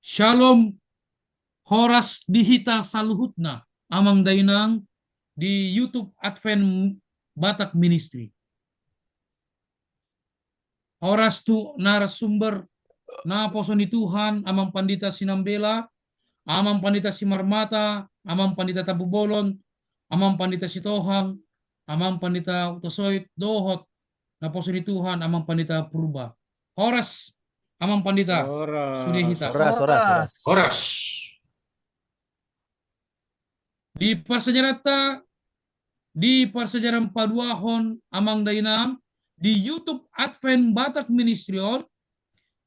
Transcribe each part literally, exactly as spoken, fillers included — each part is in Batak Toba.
Shalom, horas di hita saluhutna, amang dainang di YouTube Advent Batak Ministry. Horas tu narasumber naposo ni Tuhan, amang pandita Sinambela, amang pandita Simarmata, amang pandita Tampubolon, amang pandita Sitohang, amang pandita Utosoit, dohot naposo ni Tuhan, amang pandita Purba. Horas, amang pandita. Horas. Sude hita. Horas, horas, horas. Horas. Di parsiajaranta, di parsiajaran paduahon, amang dainang, di YouTube Advent Batak Ministry on,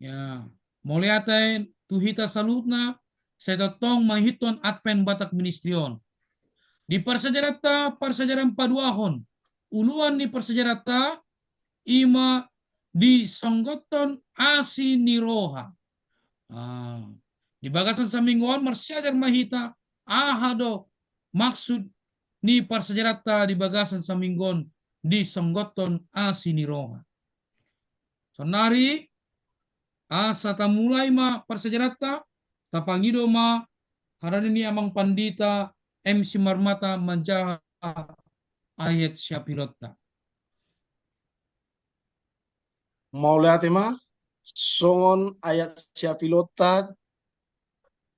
ya, mauliate tu hita saluhutna, sai tongtong mangihuthon Advent Batak Ministry on. Di parsiajaranta, parsiajaran paduahon, uluan ni parsiajaranta, ima disonggothon asi ni roha. Ah, di bagasan saminggu on marsiajar ma hita, aha do maksud ni parsiajaranta di bagasan saminggu on disonggothon asi ni roha. Saonnari, asa tamulai ma parsiajaranta, tapangido ma harani ni amang pandita M Simarmata manjaha ayat siapilonta. Mauliate ma, songon ayat siapilonta,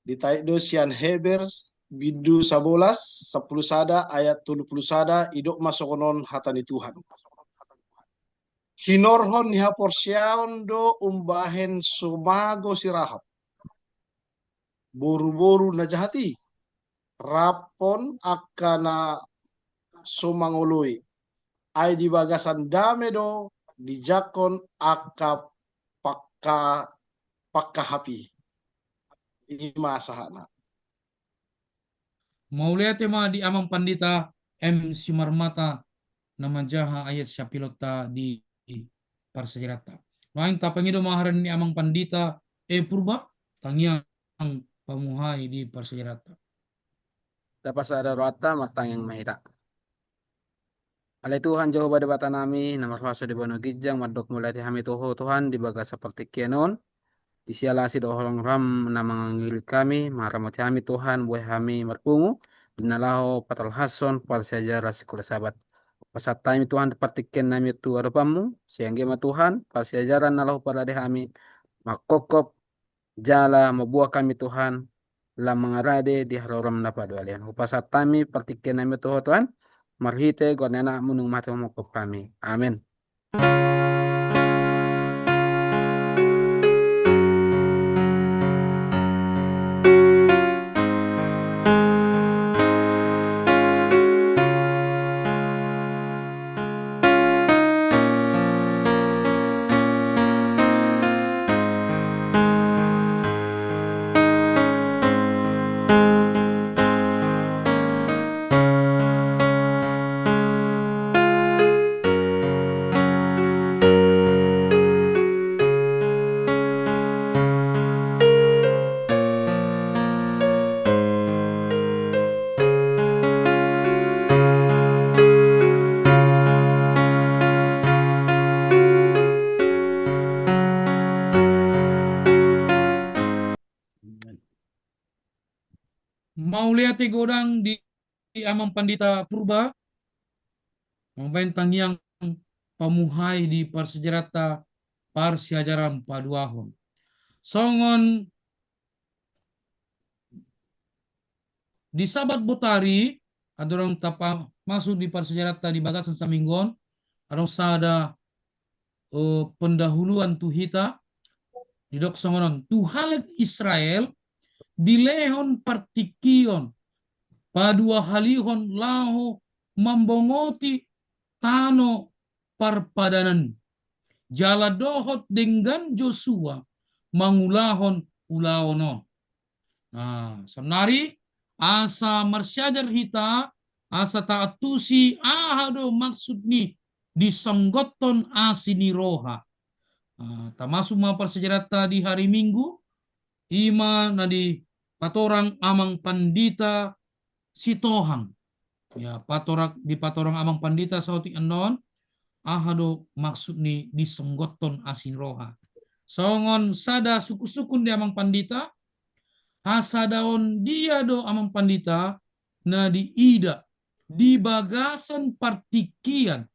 ditait do sian Heber bindu sabolas, sampulu sada ayat tolu pulu sada, didok ma songon on hata ni Tuhan. Hinorhon ni haporseaon do umbahen sumago si Rahab, boruboru na jahat i, rap dohot angka na so mangoloi. Ai di bagasan dame do dijangkon angka pangka-, pangkahap i. Ima sahatna. Mauliate ma di amang pandita M Simarmata na manjaha ayat siapilonta di parsiajaranta. Nuaeng tapangido ma harani ni amang pandita E Purba, tangiang pamuhai di parsiajaranta. Tapasada rohanta, martangiang ma hita. Ale Tuhan Jahowa Debata nami, na markuaso di banua ginjang, mandok mauliate hami tu Ho Tuhan di bagasan partingkian on. Di siala asi dohot holong-holongMu na mangiring hami, mangaramoti hami Tuhan, boi hami marpungu di na laho patalhashon parsiajaran Sikola Sabat. Hupasahat hami Tuhan partingkian nami tu adopanMu, sai anggiat ma Tuhan parsiajaran na laho huparade hami mangkopkop jala mamboan hami Tuhan, lam mangarade di haroroM na paduahalion. Hupasahat hami partingkian nami tu Ho Tuhan, marhite goar ni AnakMu naung mate humongkop hami. Amen. Mauliate godang di amang pandita Purba, mambahen tangiang pamuhai di parsiajaranta, parsiajaran paduahon. Songon di Sabat botari, andorang tapa masuk di parsiajaranta di bagasan saminggu on, adong sada, eh, pendahuluan tu hita, didok songon on, tu halak Israel, dilehon partingkian paduahalihon laho mambongoti tano parpadanan, jala dohot denggan Josua mangulahon ulaon on. Nah, saonnari asa marsiajar hita, asa taantusi aha do maksud ni disonggothon asi ni roha. Nah, tamasuk ma parsiajaranta di hari Minggu, ima na dipatorang amang pandita Sitohang. Ya, patorang, dipatorang amang pandita saotik annon, aha do maksud ni disonggothon asi ni roha. Songon sada sungkunsungkun di amang pandita, Hasadaon dia do amang pandita na diida di bagasan partingkian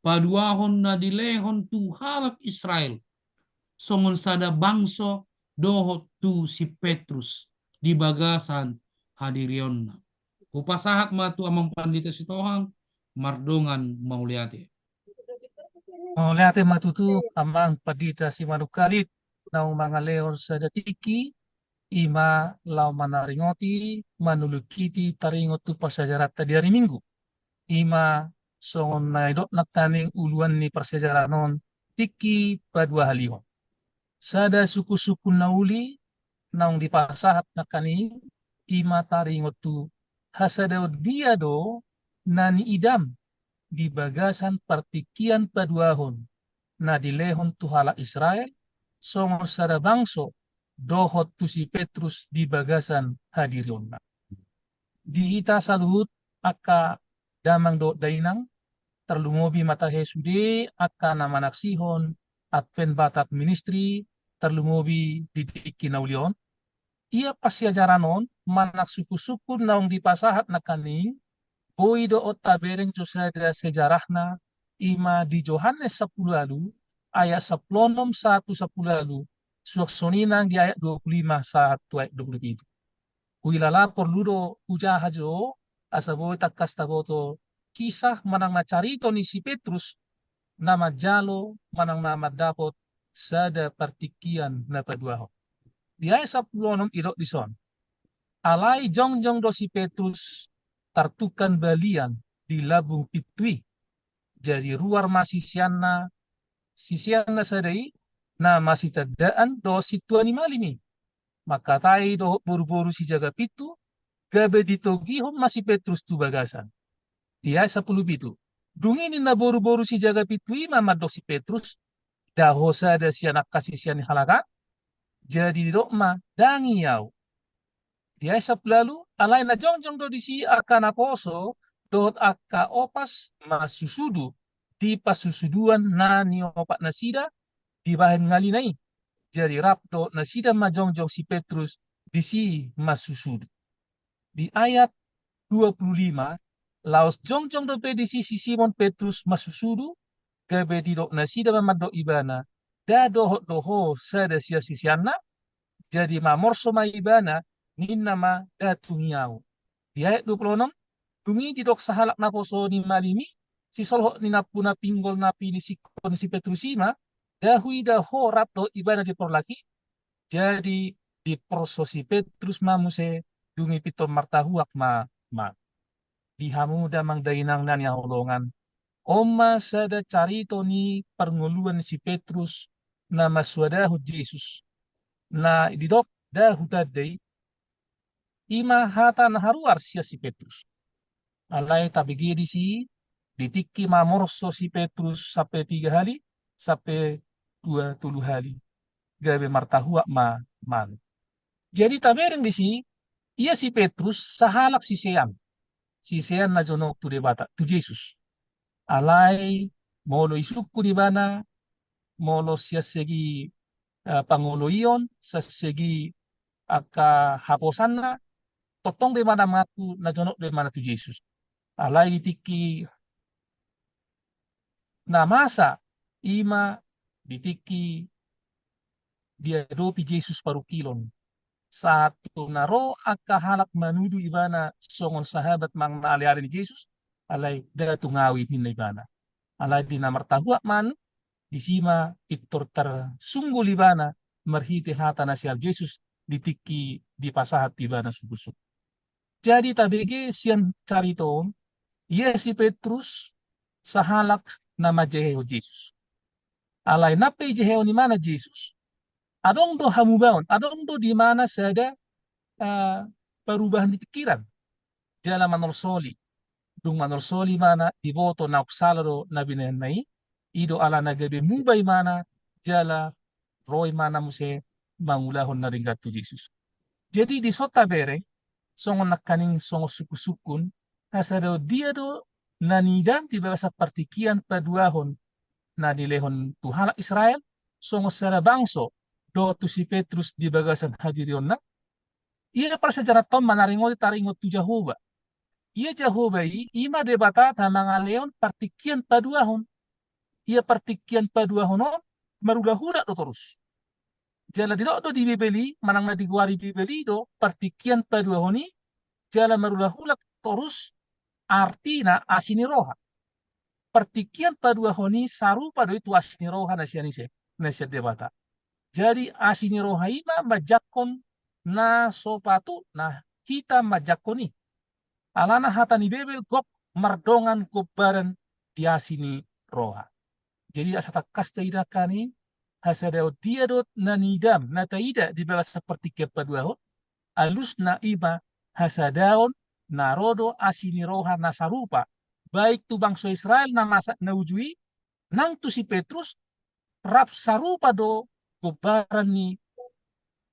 paduahon na dilehon tu halak Israel songon sada bangso dohot tu si Petrus di bagasan hadirionna. Hupasahat ma tu amang pandita Sitohang mardongan mauliate. Mauliate ma tutu amang pandita Simanungkalit, naung mangalehon sada tingki, i ma laho manaringoti, manulingkiti taringot tu parsiajaranta di ari Minggu. I ma songon na nidok nangkaning uluan ni parsiajaran on, tingki paduahalihon. Sada sungkunsungkun na uli naung dipasahat nangkaning, i ma taringot tu hasadaon dia do na niidam di bagasan partingkian paduahon na dilehon tu halak Israel songon sada bangso dohot tu si Petrus di bagasan hadirionna. Di hita saluhut angka damang dohot dainang, tarlumobi ma tahe sude angka na manaksihon Advent Batak Ministry, tarlumobi di tingki na uli on. Ia parsiajaran on manang sungkunsungkun naung dipasahat nangkaning, boi do on tabereng jo sada sejarahna, i ma di Johannes sampulu ualu ayat sampulu onom sahat tu sampulu ualu, suang songon i nang di ayat dua pulu lima sahat tu ayat dua pulu pitu. Huilala porlu do hujaha jo asa boi tangkas taboto kisah manang na carito ni si Petrus na manjalo manang na mandapot sada partingkian na paduahon. Di ayat sampulu onom didok dison: Alai jongjong do si Petrus tartungkan balian di lambung pintu i. Jadi ruar ma siseanna, siseanna sada i, na masitandaan dohot sintua ni malim i, mangkatai dohot boruboru sijaga pintu, gabe ditogihon ma si Petrus tu bagasan. Di ayat sampulu pitu: Dung i ninna boruboru sijaga pintu i ma mandok si Petrus: Nda ho sada sian angka sisean ni halak an? Jadi didok ma: Ndang i ahu. Di ayat sampulu ualu: Alai na jongjong do disi angka naposo dohot angka opas marsusudu di parsusuduan na niopat nasida dibahen ngalina i. Jadi rap dohot nasida ma jongjong si Petrus disi marsusudu. Di ayat dua pulu lima: Laos jongjong dope disi si Simon Petrus marsusudu, gabe didok nasida ma mandok ibana: Nda dohot do ho sada sian siseanna? Jadi mamorso ma ibana, ninna ma: Nda tung i ahu. Di ayat dua pulu onom: Dung i didok sahalak naposo ni malim i, sisolhot ni nampu na pinggol na pinisingkon si Petrus i ma: Nda huida ho rap dohot ibana di porlak i. Jadi diporso si Petrus ma muse, dung i pintor martahuak ma. Ma di hamu damang dainang na hinaholongan, on ma sada carito ni parngoluan si Petrus na mansoadahon Jesus, na didok: Nda hutanda i. I ma hata na haruar sian si Petrus. Alai tabege disi, di tingki mamorso si Petrus sampe piga hali, sampe dua tolu hali, gabe martahuak ma manuk. Jadi tabereng disi, ia si Petrus sahalak sisean, sisean na jonok tu Debata, tu Jesus. Alai molo isungkun ibana, molo sian segi, eh, pangoloion, sian segi angka haposanna, tongtong do ibana mangaku na jonok do ibana tu Jesus. Alai di tingki na masa, i ma di tingki diadopi Jesus parungkilon, sahat tu na ro angka halak manuduh ibana songon sahabat manang na aleale ni Jesus, alai nda tung ahu i ninna ibana. Alai di na martahuak manuk, disi ma pintor tarsunggul ibana marhite hata na sian Jesus di tingki dipasahat ibana sungkunsungkun. Jadi tabege sian carito on, ia si Petrus sahalak na manjehehon Jesus. Alai nang pe ijehehon ibana Jesus, adong do hamubaon, adong do di ibana sada, eh, perubahan di pikiran. Jala manolsoli. Dung manolsoli ibana, diboto naung sala do na binahenna i, i do alana gabe muba ibana, jala ro ibana muse mangulahon na denggan tu Jesus. Jadi dison tabereng, songon nangkaning songon sungkunsungkun, hasadaon dia do na niidam di bagasan partingkian paduahon na nilehon tu halak Israel, songon sada bangso dohot tu si Petrus di bagasan hadirionna. Ia parsiajaranta on manaringoti taringot tu Jahowa. Ia Jahowa i, i ma Debata na mangalehon partingkian paduahon. Ia partingkian paduahon on marulahulak do torus. Jala didok do di Bibel i, manang na digoari Bibel i do partingkian paduahon i, jala marulahulak torus, artina asi ni roha. Partingkian paduahon i sarupa do i tu asi ni roha na sian ise, na sian Debata. Jadi asi ni roha i ma manjangkon na so patut na hita manjangkon i. Alana hata ni Bibel gok mardongan gombaran di asi ni roha. Jadi asa tangkas taida hami, hasadaon dia do na niidam, na taida di bagasan partingkian paduahon, alusna i ma hasadaon na ro do asi ni roha na sarupa, baik tu bangso Israel na masa na uju i, nang tu si Petrus, rap sarupa do gombaran ni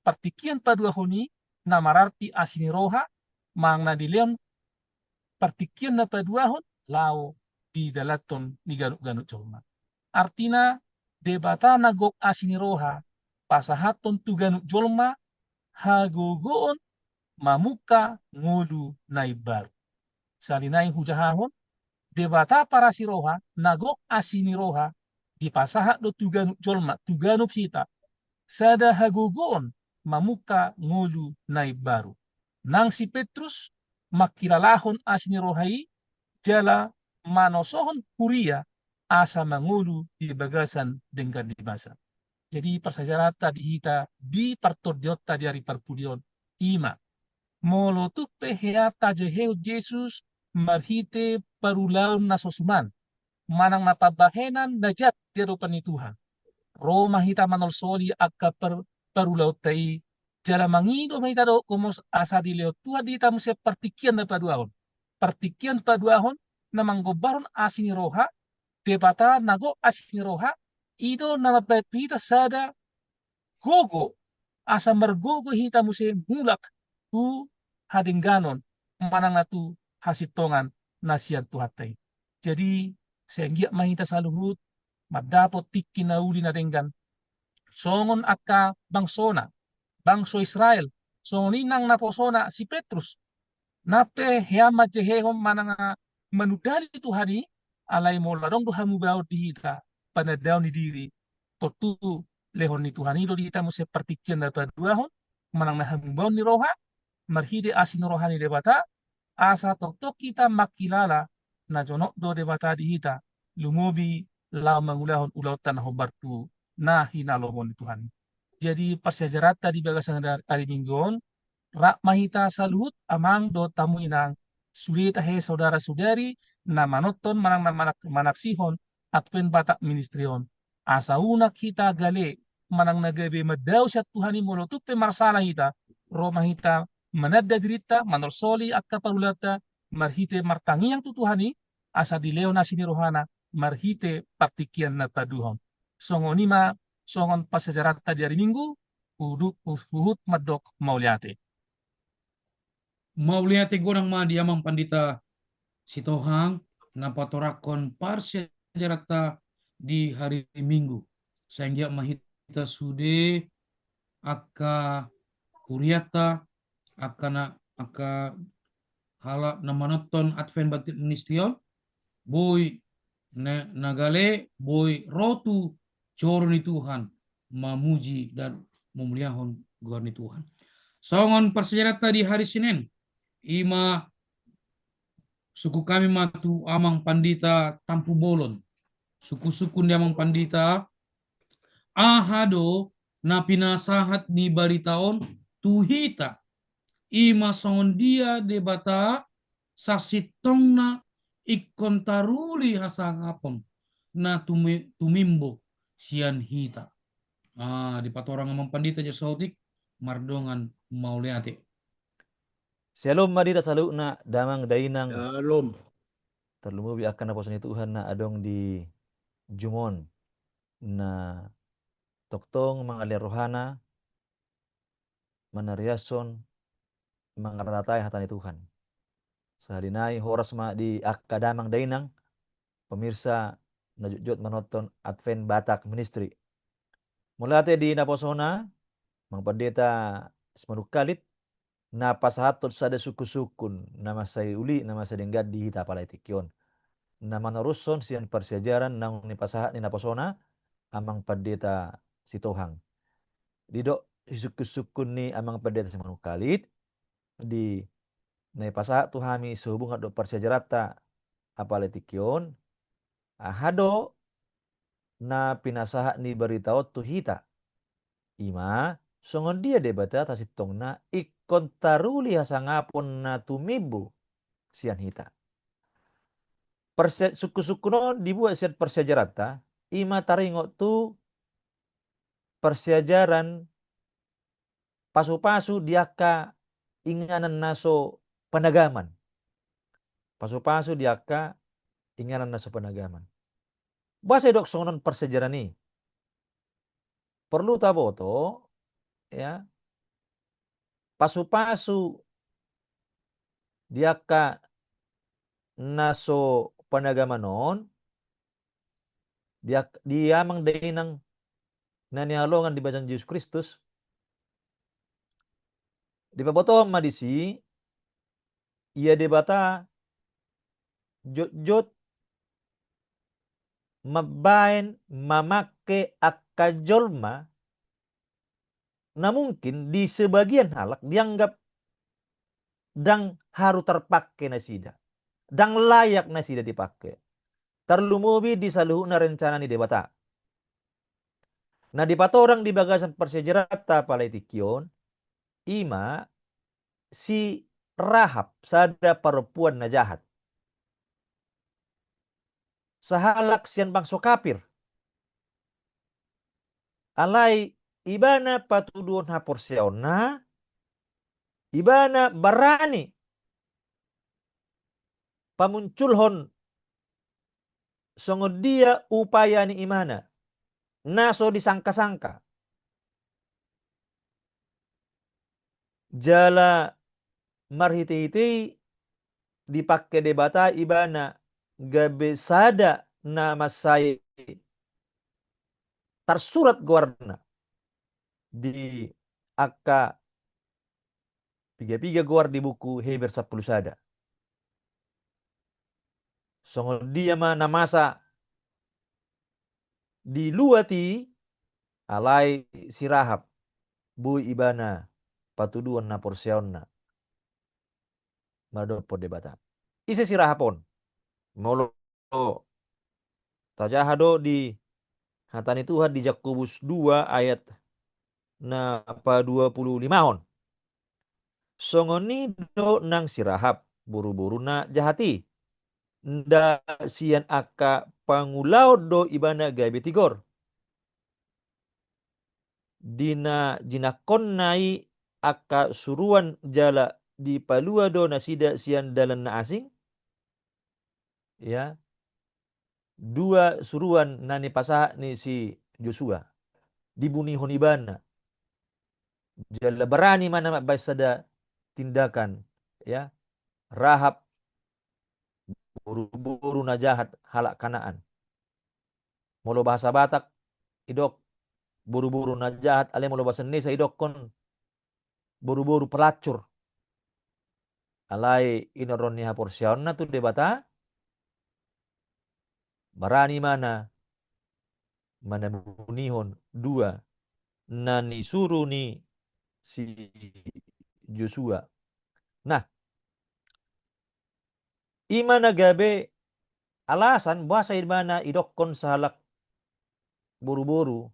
partingkian paduahon i na mararti asi ni roha, manang na dilehon partingkian na paduahon laho didalanhon di ganup-ganup jolma. Artina, Debata na gok asi ni roha pasahathon tu ganup jolma hagogoon mamungka ngolu na imbaru. Sahali nai hujahahon, Debata parasi roha, na gok asi ni roha, dipasahat do tu ganup jolma, tu ganup hita, sada hagogoon mamungka ngolu na imbaru. Nang si Petrus mangkilalahon asi ni roha i, jala manosohon huria asa mangolu di bagasan denggan ni basa. Jadi parsiajaranta di hita di partondionta di ari parpudi on, i ma, molo tung pe hea tajahehon Jesus marhite parulaon na so suman, manang na pambahenan na jat di adopan ni Tuhan, ro ma hita manolsoli angka par-, parulaonta i, jala mangido ma hita dohot gomos asa dilehon Tuhan di hita muse partingkian na paduahon. Partingkian paduahon na manggombarhon asi ni roha, Debata na gok asi ni roha, i do na mambahen tu hita sada gogo, asa margogo hita muse mulak tu hadengganon, manang na tu hasintongan na sian Tuhanta i. Jadi, sai anggiat ma hita saluhut mandapot tingki na uli na denggan songon angka bangsona, bangso Israel, songon i nang naposona si Petrus. Nang pe hea manjahehon manang manundali Tuhan i, alai molo adong do hamubaon di hita, panandaon ni diri, tontu lehon ni Tuhan i do di hita muse partingkian na paduahon, manang na hamubaon ni roha, marhite asi ni roha ni Debata, asa tongtong hita mangkilala na jonok do Debata di hita, lumobi laho mangulahon ulaonta na hombar tu na hinalomohon ni Tuhan i. Jadi parsiajaranta di bagasan ari Minggu on, rap ma hita saluhut amang dohot hamu inang, sude tahe saudara-saudari na manonton manang na manak-, manaksihon Advent Batak Ministry on. Asa unang hita gale manang na gabe mandao sian Tuhan i molo tung pe marsala hita, ro ma hita mananda dirinta, manolsoli angka parulaonta, marhite martangiang tu Tuhan i, asa dilehon asi ni rohana, marhite partingkian na paduahon. Songon i ma, songon parsiajaranta di ari Minggu, huhut, huhut mandok mauliate. Mauliate godang ma di Amang Pandita Sitohang, na patorangkon parsiajaranta di hari Minggu. Sai anggiat ma hita sude angka hurianta, angka na, angka halak na manonton Advent Batak Ministry on, boi na, na gale, boi ro tu joro ni Tuhan, mamuji dan mamuliahon goar ni Tuhan. Songon parsiajaranta di hari Senin, i ma sungkun hami ma tu Amang Pandita Tampubolon. Sungkun-sungkun ni Amang Pandita, aha do na pinasahat ni barita on tu hita, i ma songon dia Debata sasintongna ingkon taruli hasangapon na tumi-, tumimbo sian hita. Ah, dipatorang Amang Pandita jo saotik, mardongan mauliate. Syalom ma di hita saluhutna, damang dainang. Syalom. Tarlumobi angka naposo ni Tuhan na adong di jumon, na tongtong mangalean rohana, manariashon, mangaratatai hata ni Tuhan. Sahali nai horas ma di angka damang dainang, pemirsa na jotjot manonton Advent Batak Ministry. Mauliate di naposona, Amang Pandita Simanungkalit, na pasahathon sada sungkun-sungkun na mansai uli, na mansai denggan di hita apala di tingki on, na manorushon sian parsiajaran naung nipasahat ni naposona Amang Pandita Sitohang. Didok sisungkun-sungkun ni Amang Pandita Simanungkalit, di na ipasahat tu hami sehubungan dohot parsiajaranta apala di tingki on, aha do na pinasahat ni barita on tu hita? Ima, songon dia Debata tasintongna ingkon taruli hasangapon na tumimbo sian hita. Parsia-, sungkun-sungkun on dibuat sian parsiajaranta, ima taringot tu parsiajaran pasu-pasu di angka inganan na so panagaman. Pasu-pasu di angka inganan na so panagaman. Boasa didok songon on parsiajaran i? Porlu taboto, ya, pasu-pasu di angka na so panagaman on, di ak-, di amang dainang na nihaholongan di bagasan Jesus Kristus, dipabotohon ma disi, ia Debata jotjot mambaen, mamangke angka jolma na mungkin di sebagian halak dianggap ndang haru tarpangke nasida, ndang layak nasida dipangke, tarlumobi di saluhutna rencana ni Debata. Na dipatorang di bagasan parsiajaranta apala di tingki on, ima si Rahab, sada parompuan na jahat. Sahalak sian bangso kafir. Alai ibana patuduhon haporseaonna, ibana barani pamunculhon songon dia upaya ni imana na so disangka-sangka. Jala marhite-hite i dipangke Debata ibana gabe sada na mansai tarsurat goarna di angka piga-piga goar di buku Heber sampulu sada. Songon dia ma na masa di luat i, alai si Rahab boi ibana patuduhon haporseaonna maradophon Debata. Ise si Rahab on? Molo tajaha do di hata ni Tuhan di Jakobus dua ayat na padua pulu limahon. Songon i do nang si Rahab, boru-boru na jahat i. Nda sian angka pangulaon do ibana gabe tigor. Di na jinangkonna i angka suruan jala dipalua do nasida sian dalan na asing. Ya, dua suruan na nipasahat ni si Josua, dibunihon ibana. Jala barani ma na mambaen sada tindakan, ya, Rahab, boru-boru na jahat halak Kanaan. Molo bahasa Batak, idok boru-boru na jahat, alai molo bahasa Indonesia idokkon boru-boru pelacur. Alai inorhon ni haporseaonna tu Debata, barani ma na manabunihon dua na nisuru ni si Josua. Nah, ima na gabe alasan boasa ibana idokkon sahalak boru-boru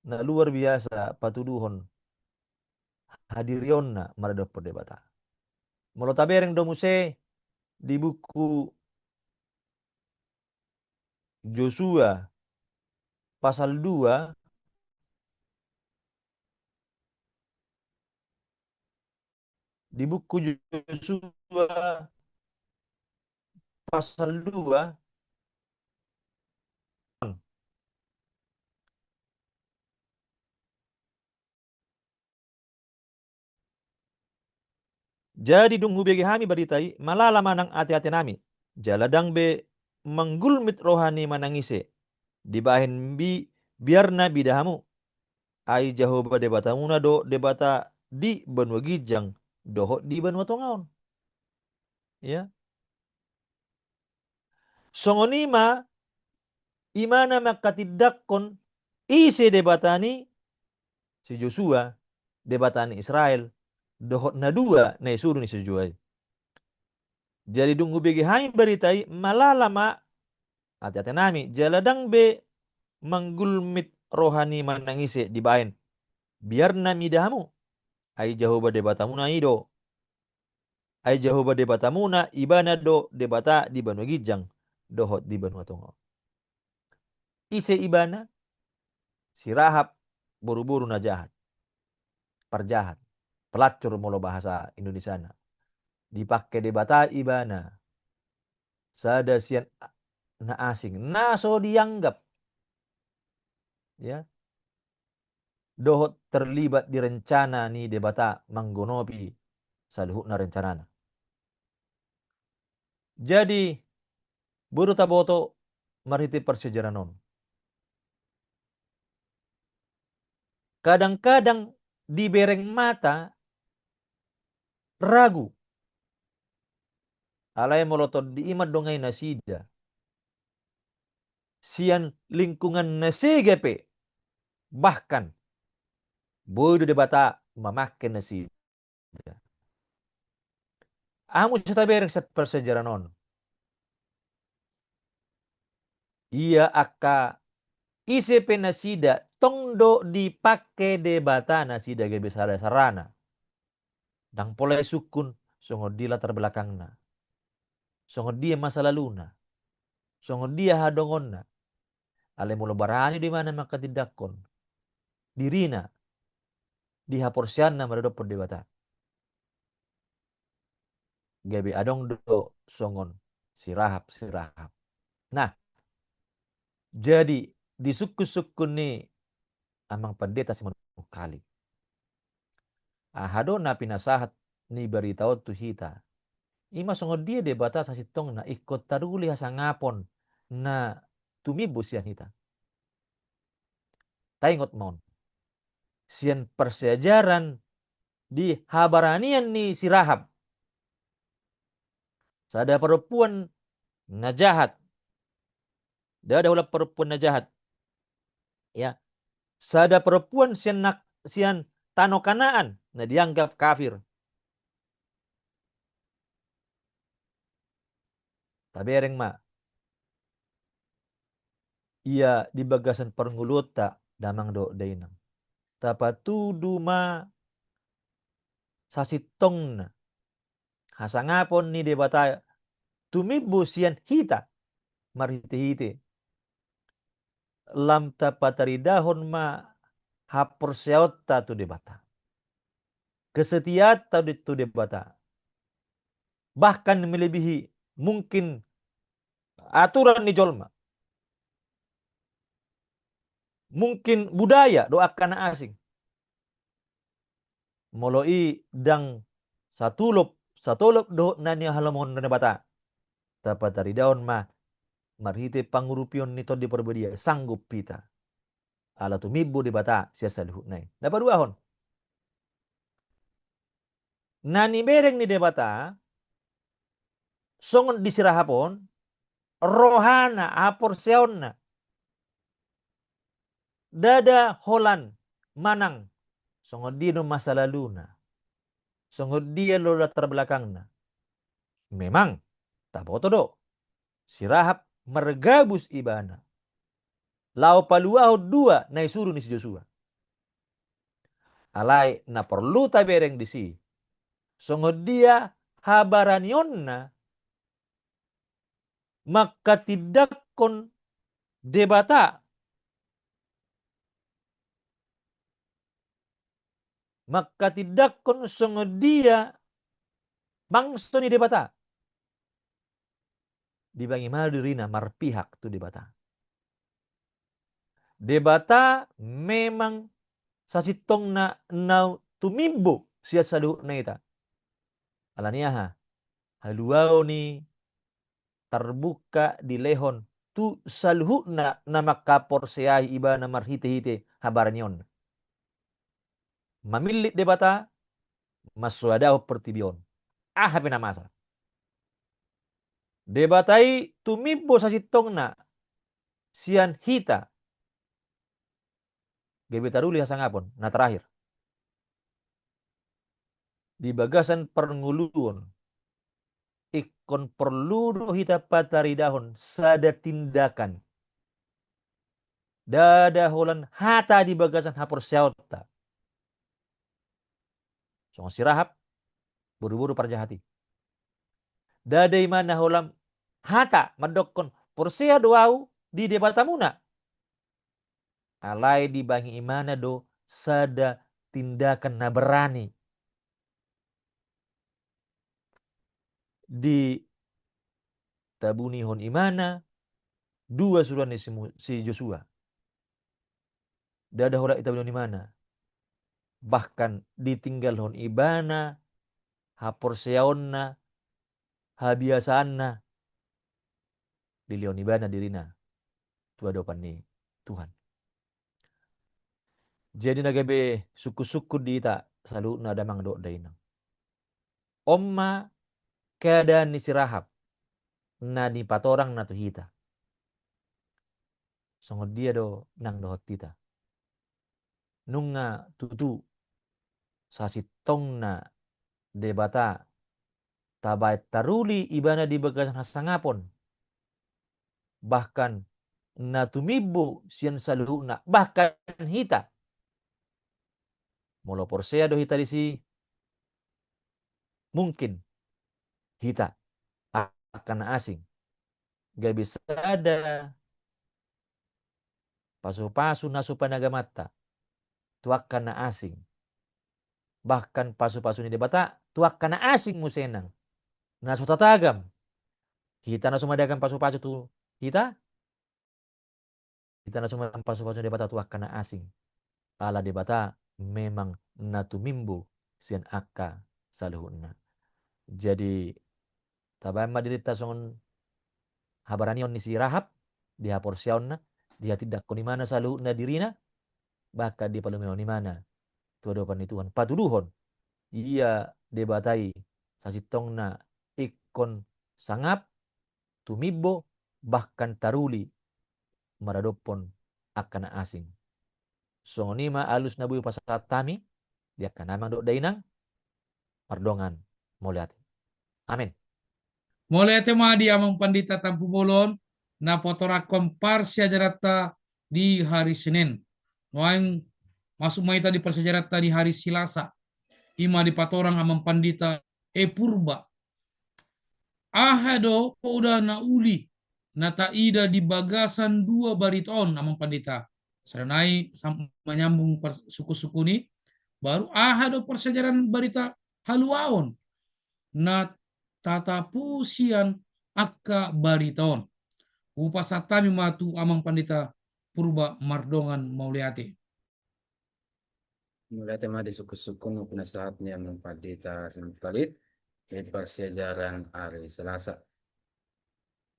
na luar biasa patuduhon hadirionna maradophon Debata. Molo tabereng do muse di buku Josua pasal dua, di buku Josua pasal dua. Jadi dung hubege hami barita i, malala ma nang ate-ate nami, jala ndang be manggulmit roha ni manang ise, dibahen bi-, biar na bida hamu. Ai Jahowa Debatamuna do Debata di banua ginjang dohot di banua tonga on. Ya. Songon i ma, ibana mangkatindangkon ise Debata ni si Josua, Debata ni Israel, dohot na dua na isuru ni si Josua i. Jadi dung hubege hami barita i, malala ma ateate nami, jala ndang be manggulmit roha ni manang ise dibaen. Biar na mida hamu, ai Jahowa Debatamuna i do. Ai Jahowa Debatamuna, ibana do Debata di banua ginjang dohot di banua tonga on. Ise ibana? Si Rahab, boruboru na jahat. Parjahat. Pelacur molo bahasa Indonesiana. Dipake Debata ibana. Sada sian na asing. Na so dianggap. Ya. Dohot terlibat di rencana ni Debata manggonopi saluhutna rencanana. Jadi, boru taboto marhite parsiajaran on. Kadang-kadang dibereng mata ragu. Alai molo tondi i mandongai nasida. Sian lingkungan na sega pe, bahkan boi do Debata mamake nasida. Aha muse tabereng sian parsiajaran on? Ia angka ise pe nasida tong do dipake Debata nasida gabe sada sarana. Ndang pola isungkun songon dia latar belakangna. Songon dia masa laluna. Songon dia hadongonna. Alai molo barani do ibana mangkatindangkon dirina di haporseaonna maradophon Debata, gabe adong do songon si Rahab, si Rahab. Nah, jadi disungkun-sungkun ni Amang Pandita Simanungkalit. Aha do na pinasahat ni barita on tu hita? Ima songon dia Debata sasintongna ingkon taruli hasangapon na tumimbo sian hita. Taingot ma on. Sian parsiajaran di habaranian ni si Rahab. Sada parompuan na jahat. Ndada holan parompuan na jahat. Ya. Sada parompuan sian na, sian tano Kanaan na dianggap kafir. Tabereng ma. Ia di bagasan parngoluonta damang dohot dainang. Tapatudu ma sasintongna hasangapon ni Debata tumimbo sian hita marhite-hite. Lam tapataridahon ma haporseaonta tu Debata. Kesetiaanta di, tu Debata. Bahkan melebihi mungkin aturan ni jolma. Mungkin budaya do angka na asing. Molo i ndang satulop, satolop dohot na nihalomohon ni Debata. Tapataridahon ma marhite pangurupion ni Tondi Parbadia, sanggup hita. Ala tumimbo Debata sian saluhutna i. Na paduahon. Na nibereng ni Debata, songon di si Rahab on, rohana, haporseaonna. Ndada holan manang songon dia do masa laluna. Songon dia do latar belakangna. Memang, taboto do. Si Rahab margabus ibana. Laho paluahon dua na isuru ni si Josua. Alai na porlu tabereng disi. Songon dia habaranionna mangkatindangkon Debata. Mangkatindangkon songon dia bangso ni Debata. Dibangi ma dirina marpihak tu Debata. Debata memang sasintongna na tumimbo sian saluhutna hita. Alani aha? Haluaon i tarbuka dilehon tu saluhutna na mangkaporseai ibana marhite-hite habaranionna. Mamillit Debata, mansoadahon portibi on. Aha pe na masa? Debata i tumimbo sasintongna sian hita. Gabe taruli hasangapon, na terakhir. Di bagasan parngoluon, ingkon porlu do hita pataridahon sada tindakan. Ndada holan hata di bagasan haporseaonta. Songon si Rahab, boruboru parjahat i. Ndada imana holan hata mandokkon porsea do au di Debatamuna. Alai dibahen imana do sada tindakan na berani. Ditabunihon imana dua suruan ni si Mu-, si Josua. Ndada holan ditabunihon imana. Bahkan ditinggalhon ibana haporseaonna, habiasaanna, dilehon ibana dirina tu adopan ni Tuhan. Jadi na gabe sungkunsungkun di hita saluhutna damang dohot dainang. On ma keadaan ni si Rahab na nipatorangna tu hita. Songon dia do nang dohot hita? Nunga tutu sasintongna Debata tabaen taruli ibana di bagasan hasangapon, bahkan na tumimbo sian saluhutna, bahkan hita. Molo porsea do hita disi, mungkin hita angka na asing gabe sada pasupasu na so panagamanta tu angka na asing. Bahkan pasupasu ni Debata tu angka na asing muse nang, na so tatagam. Hita na so madagam pasupasu tu hita, hita na so madagam pasupasu ni Debata tu angka na asing. Ala Debata memang na tumimbo sian angka saluhutna. Jadi tabaen ma dirinta songon habaranion ni si Rahab, di haporseaonna, dihatindanghon imana saluhutna dirina, bahkan dipalumehon imana tu adopan ni Tuhan, patuduhon ia Debata i sasintongna ingkon sangap, tumimbo, bahkan taruli maradophon angka na asing. Songon i ma alus na boi hupasahat hami di angka damang dohot dainang, mardongan mauliate. Amen. Mauliate ma di Amang Pandita Tampubolon na patorangkon parsiajaranta di hari Senin. Nuaeng masuk ma hita di parsiajaranta di hari Selasa. I ma dipatorang Amang Pandita E Purba. Aha do poda na uli na taida di bagasan dua barita on, Amang Pandita? Sada nai sam-, manyambung par-, sungkunsungkun i, baru aha do parsiajaran barita haluaon na tatapu sian angka barita on? Hupasahat hami ma tu Amang Pandita Purba, mardongan mauliate. Mauliate ma di sungkunsungkun nang pinasahat ni Amang Pandita Simanjuntak i di parsiajaran ari Selasa.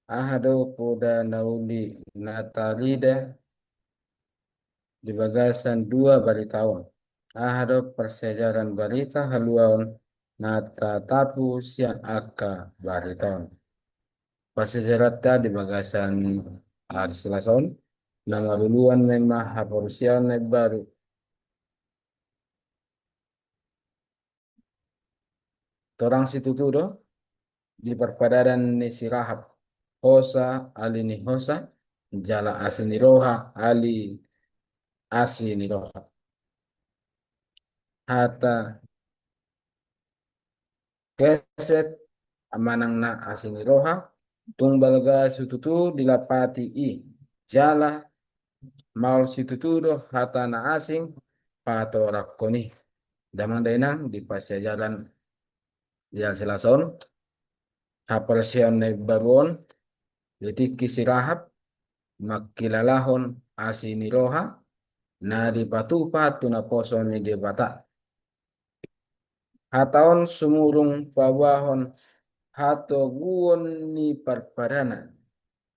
Aha do poda na uli na taida di bagasan dua barita on? Aha do parsiajaran barita haluaon na tatapu sian angka barita on? Parsiajaranta di bagasan ari Selasa on, na maruluan ma haporseaon na imbaru. Torang situtu do di parpadanan ni si Rahab, hosa ali ni hosa, jala asi ni roha ali asi ni roha. Hata keset manang na asi ni roha, tung balga situtu dilapati i, jala maol situtu do hata na asing patorangkon i. Damang dainang, di parsiajaran di ari Selasa on, haporseaon na imbaru on, di tingki si Rahab mangkilalahon asi ni roha na dipatupa tu naposo ni Debata. Hata on sumurung paboahon hatoguon ni parpadanan.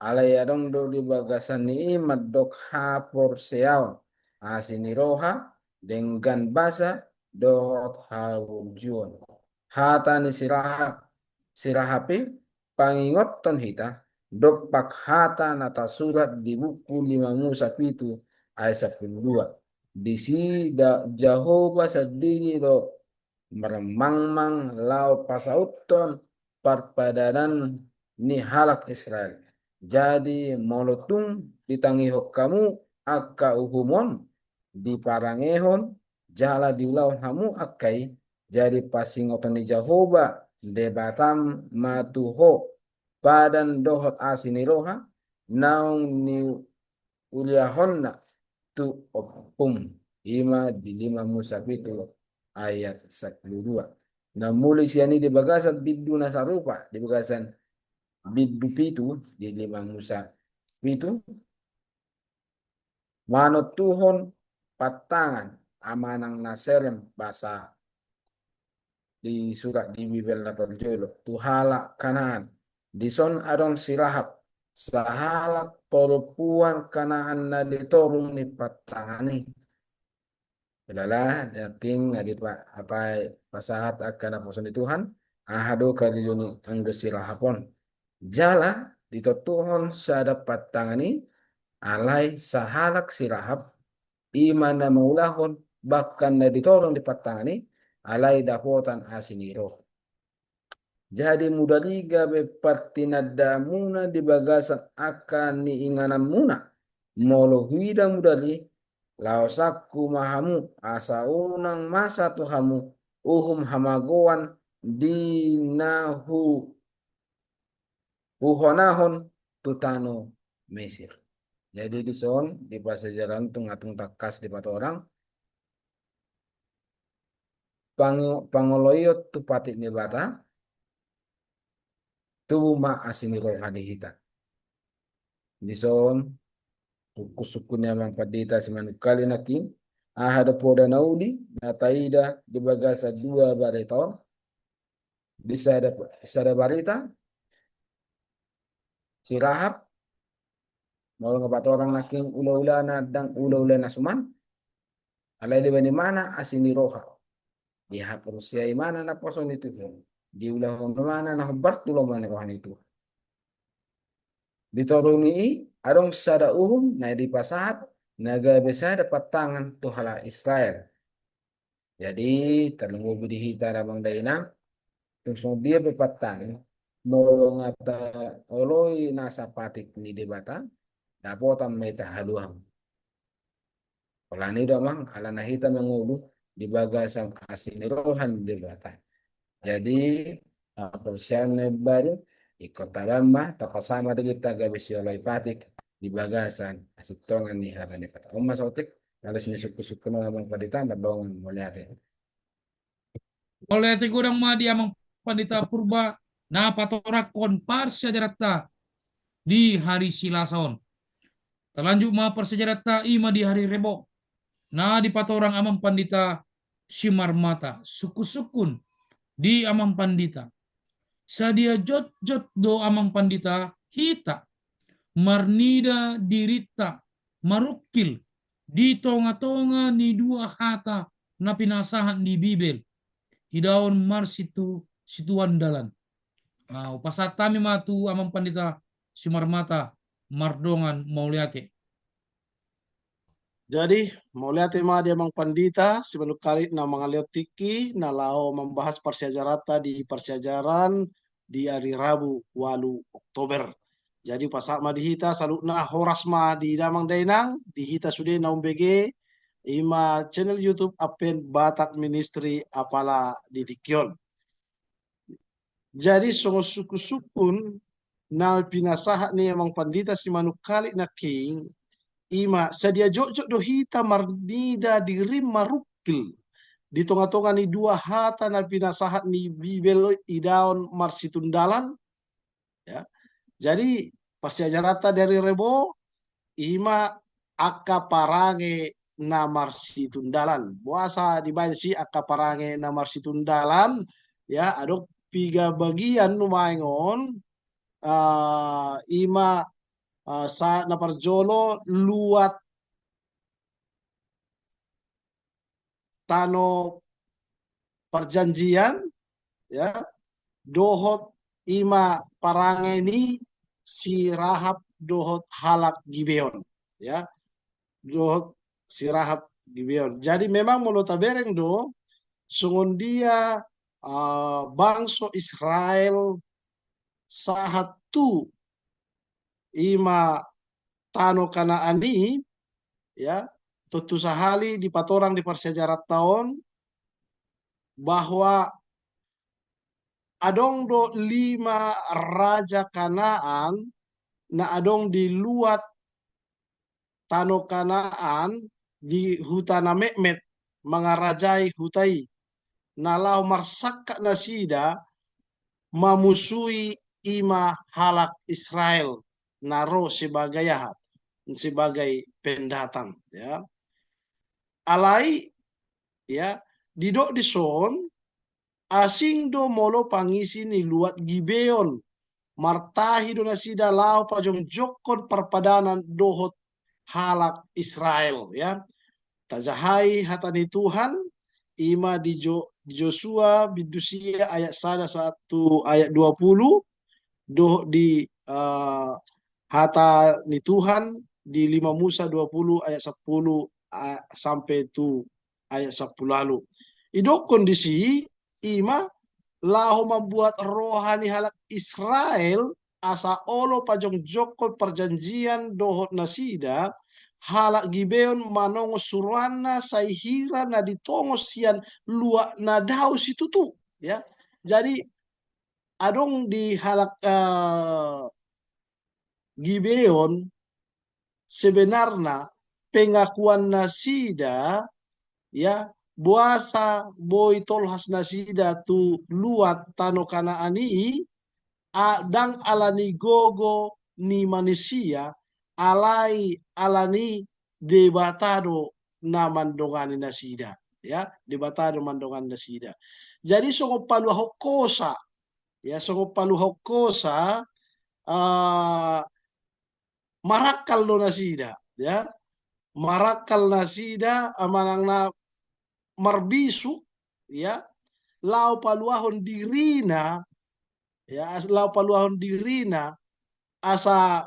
Alai adong do di bagasan ni i mandok haporseaon, asi ni roha, denggan basa, dohot haburjuon. Hata ni si Rahab, si Rahab i pangingothon hita, dompak hata na tarsurat di buku lima Musa pitu ayat sampulu dua. Disi da Jahowa sandiri do marmangmang laho pasauthon parpadanan ni halak Israel. Jadi molo tung ditangihon hamu angka uhum on, diparangehon jala diulahon hamu angka i, jadi pansingothon ni Jahowa Debatam ma tu ho padan dohot asi ni roha, naung niuliahonna tu ompum. I ma di lima Musa pitu ayat sampulu dua. Na muli sian i di bagasan bindu na sarupa, di bagasan bindu pitu di lima Musa pitu, manontuhon pantangan, manang na serem basa di surat di Bibel na parjolo, tu halak Kanaan. Dison adong si Rahab, sahalak parompuan Kanaan na di toru ni pantangan i. Ulala, yakin na dipa-, apa, pasahat angka naposo ni Tuhan, aha do karejo ni anggo si Rahab on. Jala ditontuhon sada pantangan i, alai sahalak si Rahab, i ma na mangulahon, bahkan na di toru ni pantangan i, alai dapotan asi ni roha. Jadi mudari gabe partinandaanmuna di bagasan angka niingananmuna, molo huida mudari, laosangku ma hamu, asa unang masa tu hamu uhum hamagoan di na hu-, huhonahon tu tano Mesir. Jadi dison, di parsiajaran tung atung tangkas dipatorang, pango-, pangoloion tu patik ni Debata, tubu ma asi ni roha di hita. Dison, sungkun-sungkun ni amang pandita Simanungkalit nangkin, aha do poda na uli, na taida di bagasan dua barita on, di sada, sada barita, si Rahab, molo nga patorang nangkin ula-ulana ndang ula-ula na suman, alai dibahen ibana asi ni roha. Dihaporseai ibana naposo ni Tuhan. Diulahon ibana na hombar tu lomo ni roha ni Tuhan. Di toru ni i, adong sada uhum na dipasahat, na gabe sada pantangan tu halak Israel. Jadi, tarlumobi di hita na amang dainang, tung songon dia pe pantangan, molo nga taoloi nasa patik ni Debata, dapotan ma hita haluaon. Alani do amang, alana hita mangolu di bagasan asi ni roha ni Debata. Jadi, haporseaon na imbaru, ingkon taban ma, tapasama do hita gabe sioloi patik di bagasan hasintongan ni hata ni Debata. On ma saotik, laos ni sungkun-sungkun on amang pandita, mardongan mauliate. Mauliate godang ma di amang pandita Purba, na patorangkon parsiajaranta di hari Silasa on. Talanjut ma parsiajaranta i ma di hari Rebo, na dipatorang amang pandita Simarmata, sungkun-sungkun di amang pandita. Sadia jotjot do amang pandita hita marnida dirinta marungkil di tonga-tonga ni dua hata na pinasahat ni Bibel, idaon marsitu-, situan dalan. Ah, hupasahat hami ma tu amang pandita Simarmata, mardongan mauliate. Jadi, mauliate ma di amang pandita Simanungkalit na mangalehon tingki na laho mambahas parsiajaranta di parsiajaran di ari Rabu ualu Oktober. Jadi, hupasahat ma di hita saluhutna, horas ma di damang dainang, di hita sude na umbege, i ma channel YouTube Advent Batak Ministry apala di tingki on. Jadi songon sungkun-sungkun na pinasahat ni amang pandita Simanungkalit nangkin, i ma sadia jotjot do hita marnida diri marungkil di tonga-tonga ni dua hata na pinasahat ni Bibel idaon marsitundalan, ya. Jadi parsiajaranta di ari Rebo, i ma angka parange na marsitundalan. Boasa dibaen si angka parange na marsitundalan, ya, adong piga bagian nuaeng on, ah, i ma, ah, sa-, na parjolo luat tano parjanjian, ya, dohot ima parange ni si Rahab dohot halak Gibeon, ya, dohot si Rahab Gibeon. Jadi memang molo tabereng do, songon dia, ah, bangso Israel sahat tu ima tano Kanaan i, ya, tontu sahali dipatorang di parsiajaranta on bahwa adong do lima raja Kanaan na adong di luat tano Kanaan di huta na metmet mangarajai huta i, na laho marsangkap nasida mamusui ima halak Israel na ro sebagai aha? Sebagai pendatang, ya. Alai, ya, didok dison, asing do molo pangisi ni luat Gibeon, martahi do nasida laho pajongjongkon parpadanan dohot halak Israel, ya. Tajaha i hata ni Tuhan, ima di Jo-, di Josua bindu sia ayat sada sahat tu ayat dua pulu, dohot di, eh, hata ni Tuhan di lima Musa dua pulu ayat sampulu, ah, sampe tu ayat sampulu ualu. Idokkon disi, ima laho mambuat roha ni halak Israel asa olo pajongjongkon parjanjian dohot nasida, halak Gibeon manongos suruanna sai hira na ditongos sian luat na dao situtu, ya. Jadi adong di halak, eh, Gibeon sebenarna pengakuan nasida, ya, boasa boi tolhas nasida tu luat tano Kanaan i, a, ndang ala ni gogo ni manisia, alai ala ni Debata do na mandongani nasida, ya, Debata do mandongani nasida. Jadi songon paluahon hosa, ya, songon paluahon hosa, ah, marangkal do nasida, ya. Marangkal nasida, ah, manang na marbisuk, ya, laho paluahon dirina, ya, as-, laho paluahon dirina, asa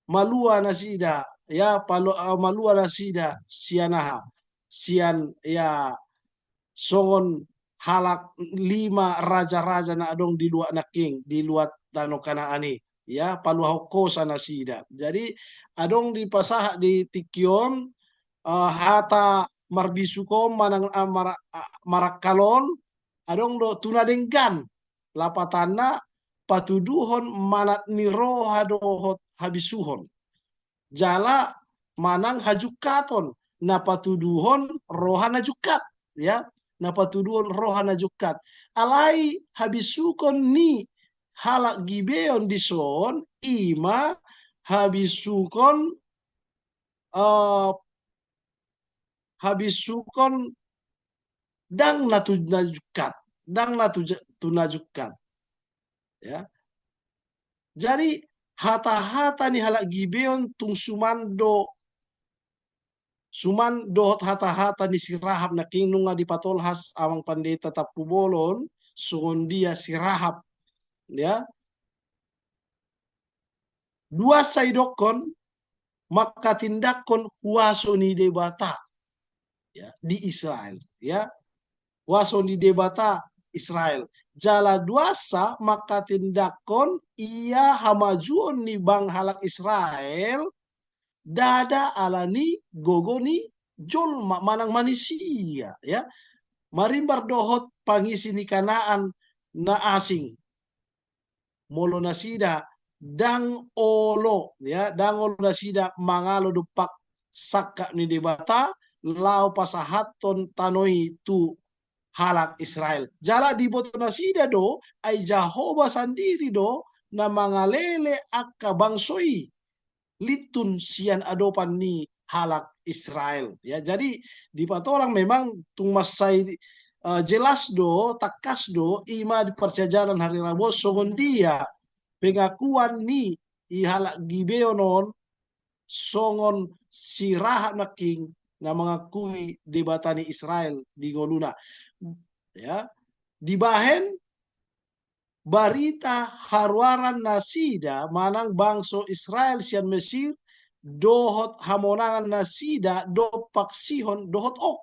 malua nasida, ya, palu-, ah, malua nasida sian aha? Sian, ya, songon halak lima raja-raja na adong di luat nangkin, di luat tano Kanaan i, ya, paluahon hosa nasida. Jadi adong dipasahat di tingki on, eh, hata marbisuk on manang, ah, mara-, ah, marangkal on, adong do tu na denggan, lapatanna patuduhon manat ni roha dohot habisuhon. Jala manang hajungkaton, na patuduhon roha na jungkat, ya, na patuduhon roha na jungkat. Alai habisukon ni halak Gibeon dison, ima habisukon, eh, habisukon ndang na tu na jungkat, ndang na tu ja-, tu na jungkat. Ya. Jadi hata-hata ni halak Gibeon tung suman do, suman dohot hata-hata ni si Rahab nangkin nunga dipatolhas amang pandita Tampubolon, songon dia si Rahab. Ya. Duansa idokkon manghatindanghon huaso ni Debata, ya, di Israel, ya. Huaso ni Debata Israel. Jala duansa manghatindanghon ia hamajuon ni bangso halak Israel, ndada ala ni gogo ni jolma manang manisia, ya. Marimbar dohot pangisi ni Kanaan na asing. Molo nasida ndang olo, ya, ndang olo nasida mangalo dompak sangkap ni Debata, laho pasahathon tano i tu halak Israel. Jala diboto nasida do, ai Jahowa sandiri do na mangalele angka bangso i lintun sian adopan ni halak Israel. Ya, jadi dipatorang memang tung mansai, eh, jelas do, tangkas do, ima di parsiajaran hari Rabu songon dia pengakuan ni i halak Gibeon on, songon si Rahab nangkin na mangakui Debata ni Israel di ngoluna. Ya, dibahen barita haruaran nasida manang bangso Israel sian Mesir, dohot hamonangan nasida dompak Sihon dohot Og.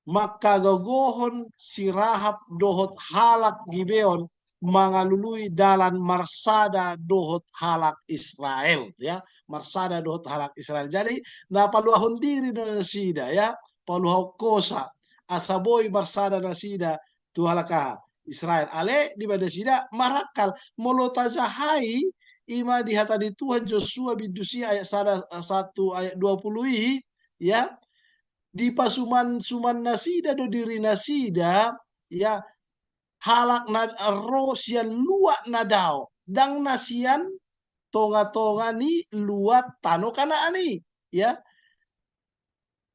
Mangkagogohon si Rahab dohot halak Gibeon mangalului dalan marsada dohot halak Israel, ya, marsada dohot halak Israel. Jadi na paluahon diri do nasida, ya, paluahon hosa, asa boi marsada nasida tu halak aha? Israel. Alai dibahen nasida marakal. Molo tajahai, ima di hata ni Tuhan, Josua bindu sia ayat sada, satu ayat dua puluh i, ya, dipasuman-suman nasida do diri nasida, ya, halak na ro sian luat na dao, ndang na sian tonga-tonga ni luat tano Kanaan i, ya.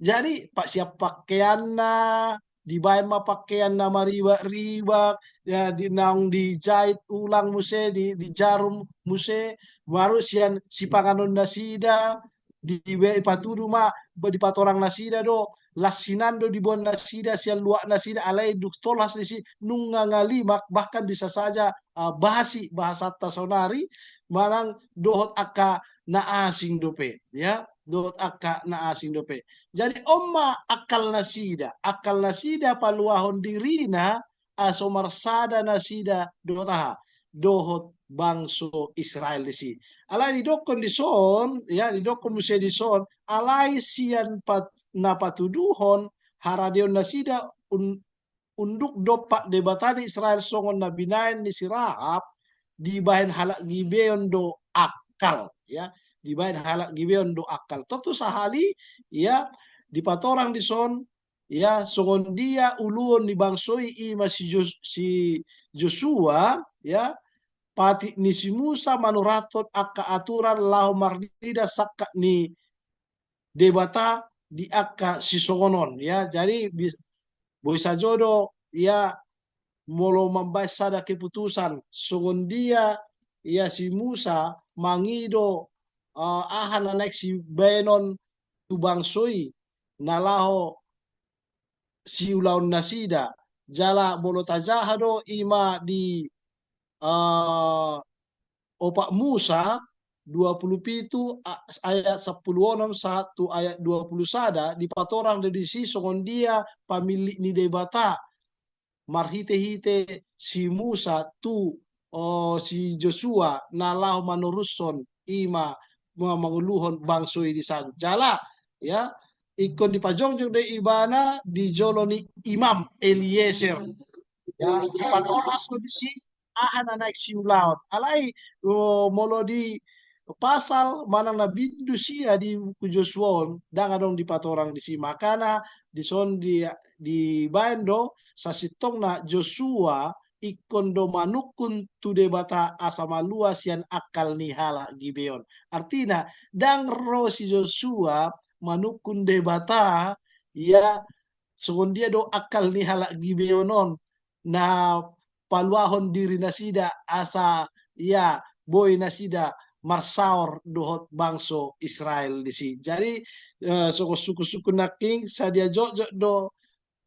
Jadi, pa-, sian pakkeanna, dibahen ma pakkean na maribak-ribak, ya, di, naung dijait ulang muse, di, dijarum muse, baru sian sipanganon nasida, di, be-, dipatudu ma, be-, dipatorang nasida do, las sian do diboan nasida, sian luat nasida, alai dung tolhas disi, nunga ngalimak, bahkan bisa saja, ah, basi, bahasanta saonari, manang dohot angka na asing dope, ya, dohot angka na asing dope. Jadi on ma akal nasida, akal nasida paluahon dirina, asa marsada nasida dohot aha? Dohot bangso Israel disi. Alai didokkon dison, ya, didokkon muse dison, alai sian pat-, na patuduhon haradeon nasida un-, unduk dompak Debata ni Israel songon na binahen ni si Rahab, dibahen halak Gibeon do akal, ya, dibahen halak Gibeon do akal. Tontu sahali, ya, dipatorang dison, ya, songon dia uluon ni bangso i, ima si Jos-, si Josua, ya, patik ni si Musa manurathon angka aturan laho marnida sangkap ni Debata di angka sisongon on, ya. Jadi bis-, boi sajo do, ya, molo mambahen sada keputusan, songon dia, ya, si Musa mangido, eh, aha na naeng sibahenon tu bangso i na laho siulaon nasida. Jala molo tajaha do ima di, eh, Opat Musa dua puluh pitu a-, ayat sampulu onom sahat tu ayat dua puluh sada, dipatorang do disi songon dia pamillit ni Debata marhite-hite si Musa tu, o, si Josua na laho manorushon ima ma-, manguluhon bangso i disan. Jala, ya, ingkon dipajongjong do ibana di jolo ni imam Eliezer. Ya, dipatolhas do disi aha na naeng siulaon. Alai, o, molo di pasal manang na bindu sia di buku Josua on, ndang adong dipatorang disi. Makana dison di, dibahen do sasintongna Josua ingkon do manungkun tu Debata asa malua sian akal ni halak Gibeon. Artina, ndang ro si Josua manungkun Debata, ya, songon dia do akal ni halak Gibeon on, na paluahon diri nasida asa, ya, boi nasida marsaor dohot bangso Israel disi. Jadi, eh, songon sungkun-sungkun nangkin, sadia jotjot do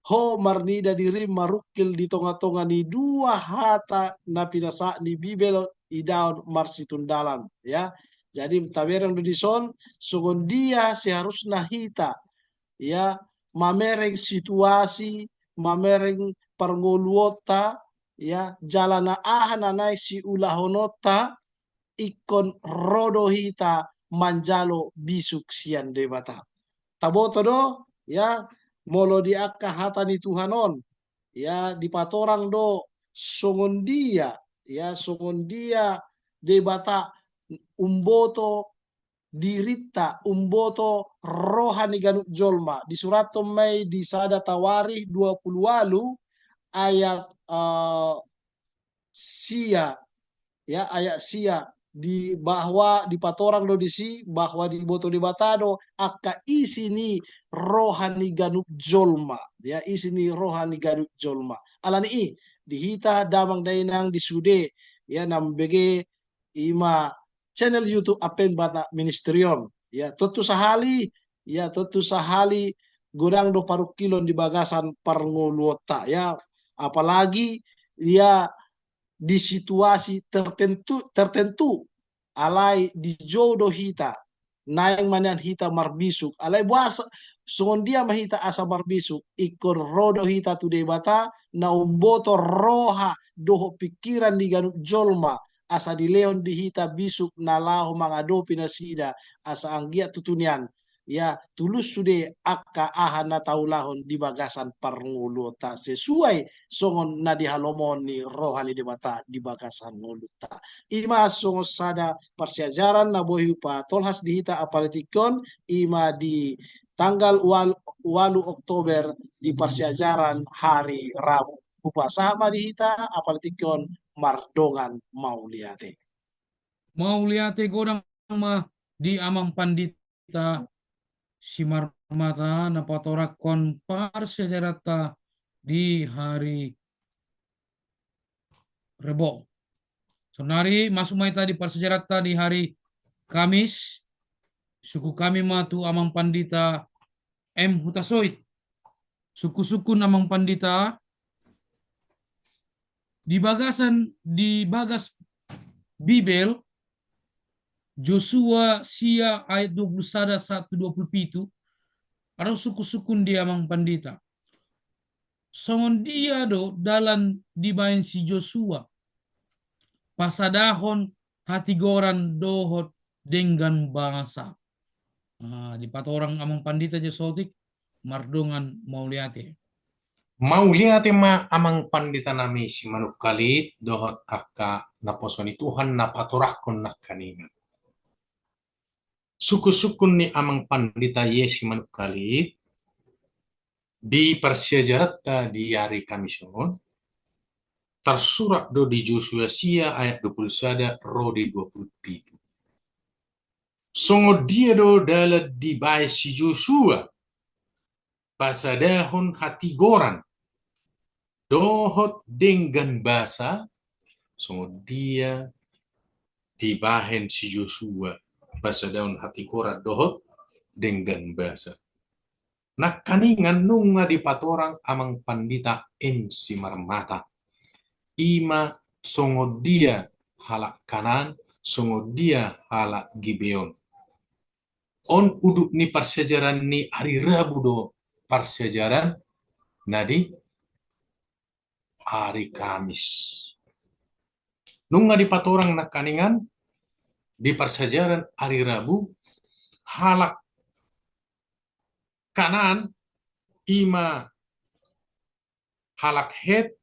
ho marnida dirim marungkil di tonga-tonga ni dua hata na pinasahat ni Bibel idaon marsitundalan, ya. Jadi, tabereng do dison, songon dia seharusna hita, ya, mamereng situasi, mamereng parngoluonta, ya, jala na aha na naeng siulahononta, ingkon ro do hita manjalo bisuk sian Debata. Taboto do, ya, molo di angka hata ni Tuhan on, ya, dipatorang do songon dia, ya, songon dia Debata umboto dirinta, umboto roha ni ganup jolma. Disurathon ma i di sada Tawarikh dua puluh ualu ayat, eh, sia, ya, ayat sia, di bahwa dipatorang do disi bahwa diboto Debata do angka isi ni roha ni ganup jolma, ya, isi ni roha ni ganup jolma. Alani i, di hita damang dainang di sude, ya, na mambege ima channel YouTube Advent Batak Ministry on. Ya, tontu sahali, ya, tontu sahali godang do parungkilon di bagasan parngoluonta, ya, apalagi, ya, di situasi tertentu, tertentu, alai dijou do hita, naeng ma nian hita marbisuk, alai boasa, songon dia ma hita asa marbisuk, ingkon ro do hita tu Debata, na umboto roha dohot pingkiran ni ganup jolma, asa dilehon di hita bisuk na laho mangadopi nasida, asa anggiat tutu nian, ya, tulus sude angka aha na taulahon di bagasan parngoluonta sesuai songon na dihalomohon ni roha ni Debata di bagasan ngolunta. I ma songon sada parsiajaran na boi hupatolhas di hita apala tingki on, i ma di tanggal wal-, walu Oktober di parsiajaran hari Rabu. Hupasahat ma di hita apala tingki on mardongan mauliate. Mauliate godang ma di Amang Pandita Simarmata na patorangkon parsiajaranta di hari Rebo. Saonari masuk ma hita di parsiajaranta di hari Kamis. Sungkun hami ma tu Amang Pandita M Hutasoit. Sungkun-sungkun Amang Pandita, di bagasan, di bagas Bibel, Josua sia ayat dua puluh sada sahat tu dua puluh pitu, adong sungkun-sungkun di Amang Pandita. Songon dia do dalan dibahen si Josua pasadahon hatigoran dohot denggan basa? Ah, dipatorang Amang Pandita jo saotik, mardongan mauliate. Mauliate ma Amang Pandita nami Simanungkalit dohot angka naposo ni Tuhan na patorangkon nangkaningan. Sungkun-sungkun ni Amang Pandita i Simanungkalit, di parsiajaranta di ari Kamis on, tarsurat do di Josua sia ayat dua puluh sada ro di dua puluh pitu. Songon dia do dalan dibahen si Josua pasadahon hatigoran dohot denggan basa? Songon dia dibahen si Josua pasadahon hatigoran dohot denggan basa? Nangkaningan nunga dipatorang Amang Pandita M Simarmata, i ma songon dia halak Kanaan, songon dia halak Gibeon. On udut ni parsiajaran ni ari Rabu do parsiajaran na di ari Kamis. Nunga dipatorang nangkaningan di parsiajaran ari Rabu, halak Kanaan, i ma halak Het,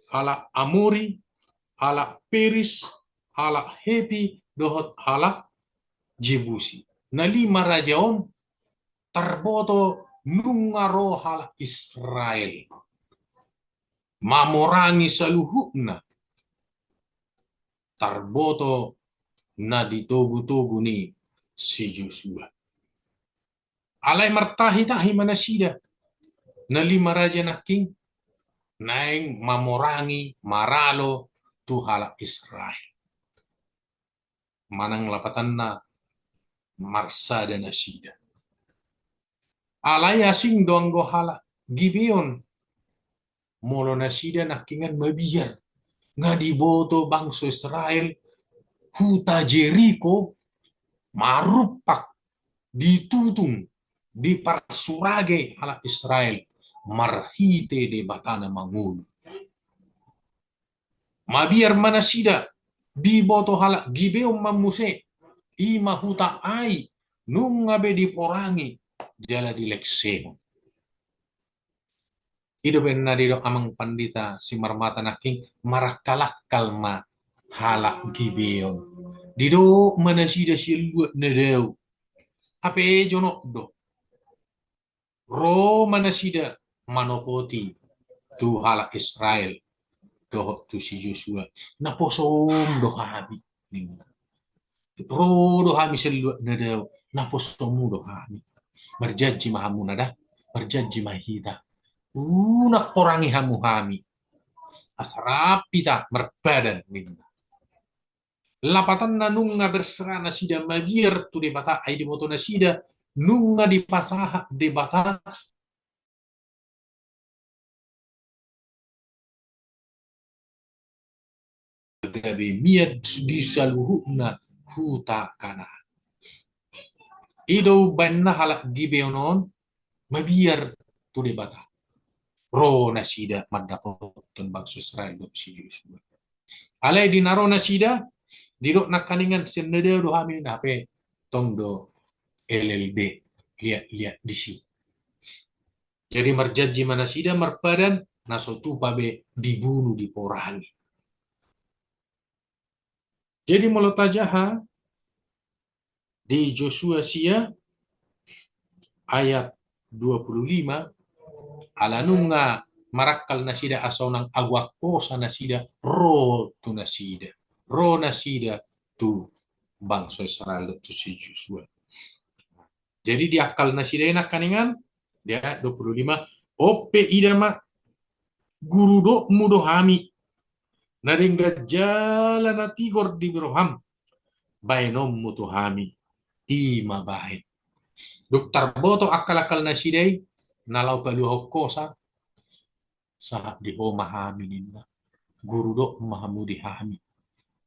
halak Amori, halak Peris, halak Hepi dohot halak Jebusi. Na lima raja on tarboto nunga ro halak Israel mamorangi saluhutna, tarboto na ditogu-togu ni si Josua. Alai martahi-tahi ma nasida na lima raja nangkin, naeng mamorangi, maralo tu halak Israel. Manang lapatanna marsada nasida. Alai asing do anggo halak Gibeon, molo nasida nangkiningan mabiar, nga diboto bangso Israel huta Jeriko marumpak, ditutung, diparsurage halak Israel marhite Debata na mangolu. Mabiar ma nasida, diboto halak Gibeon ma muse, i ma huta Ai, nunga be diporangi jala dilengsehon. I do umbahen na didok Amang Pandita Simarmata nangkin, marakkal-akkal ma halak Gibeon. Didok ma nasida sian luat na dao. Hape jonok do. Ro ma nasida manopoti tu halak Israel dohot tu si Josua. Naposom do hami, ninna. Ro do hami sian luat na dao, naposomu do hami. Marjanji ma hamu na da, marjanji ma hita. Unang porangi hamu hami. Asa rap hita marpadan, ninna. Lapatanna nunga berserah nasida mabiar tu Debata, ai diboto nasida nunga dipasahat Debata gabe mian di saluhutna huta Kanaan. I do umbahen na halak Gibeon on mabiar tu Debata. Ro nasida mandapothon bangso Israel dohot si Josua. Alai di na ro nasida, didok nangkaningan sian na dao do hami, hape tong do L L D, liat-liat disi. Jadi marjanji ma nasida marpadan, na so tupa be dibunu diporangi. Jadi molo tajaha di Josua sia ayat dua puluh lima, ala nunga marangkal nasida asa unang agoan hosa nasida, ro tu nasida, ro nasida tu bangso Israel tu si Josua. Jadi diangkal nasida i nangkaningan, dia dua puluh lima, on pe ida ma, gurudokmu do hami, na denggan jala na tigor di roham, baenonmu tu hami, i ma baen. Dung tarboto angkal-angkal nasida i, na laho paluahon hosa, sahat di ho ma hami ninna. Gurudok ma hamu di hami.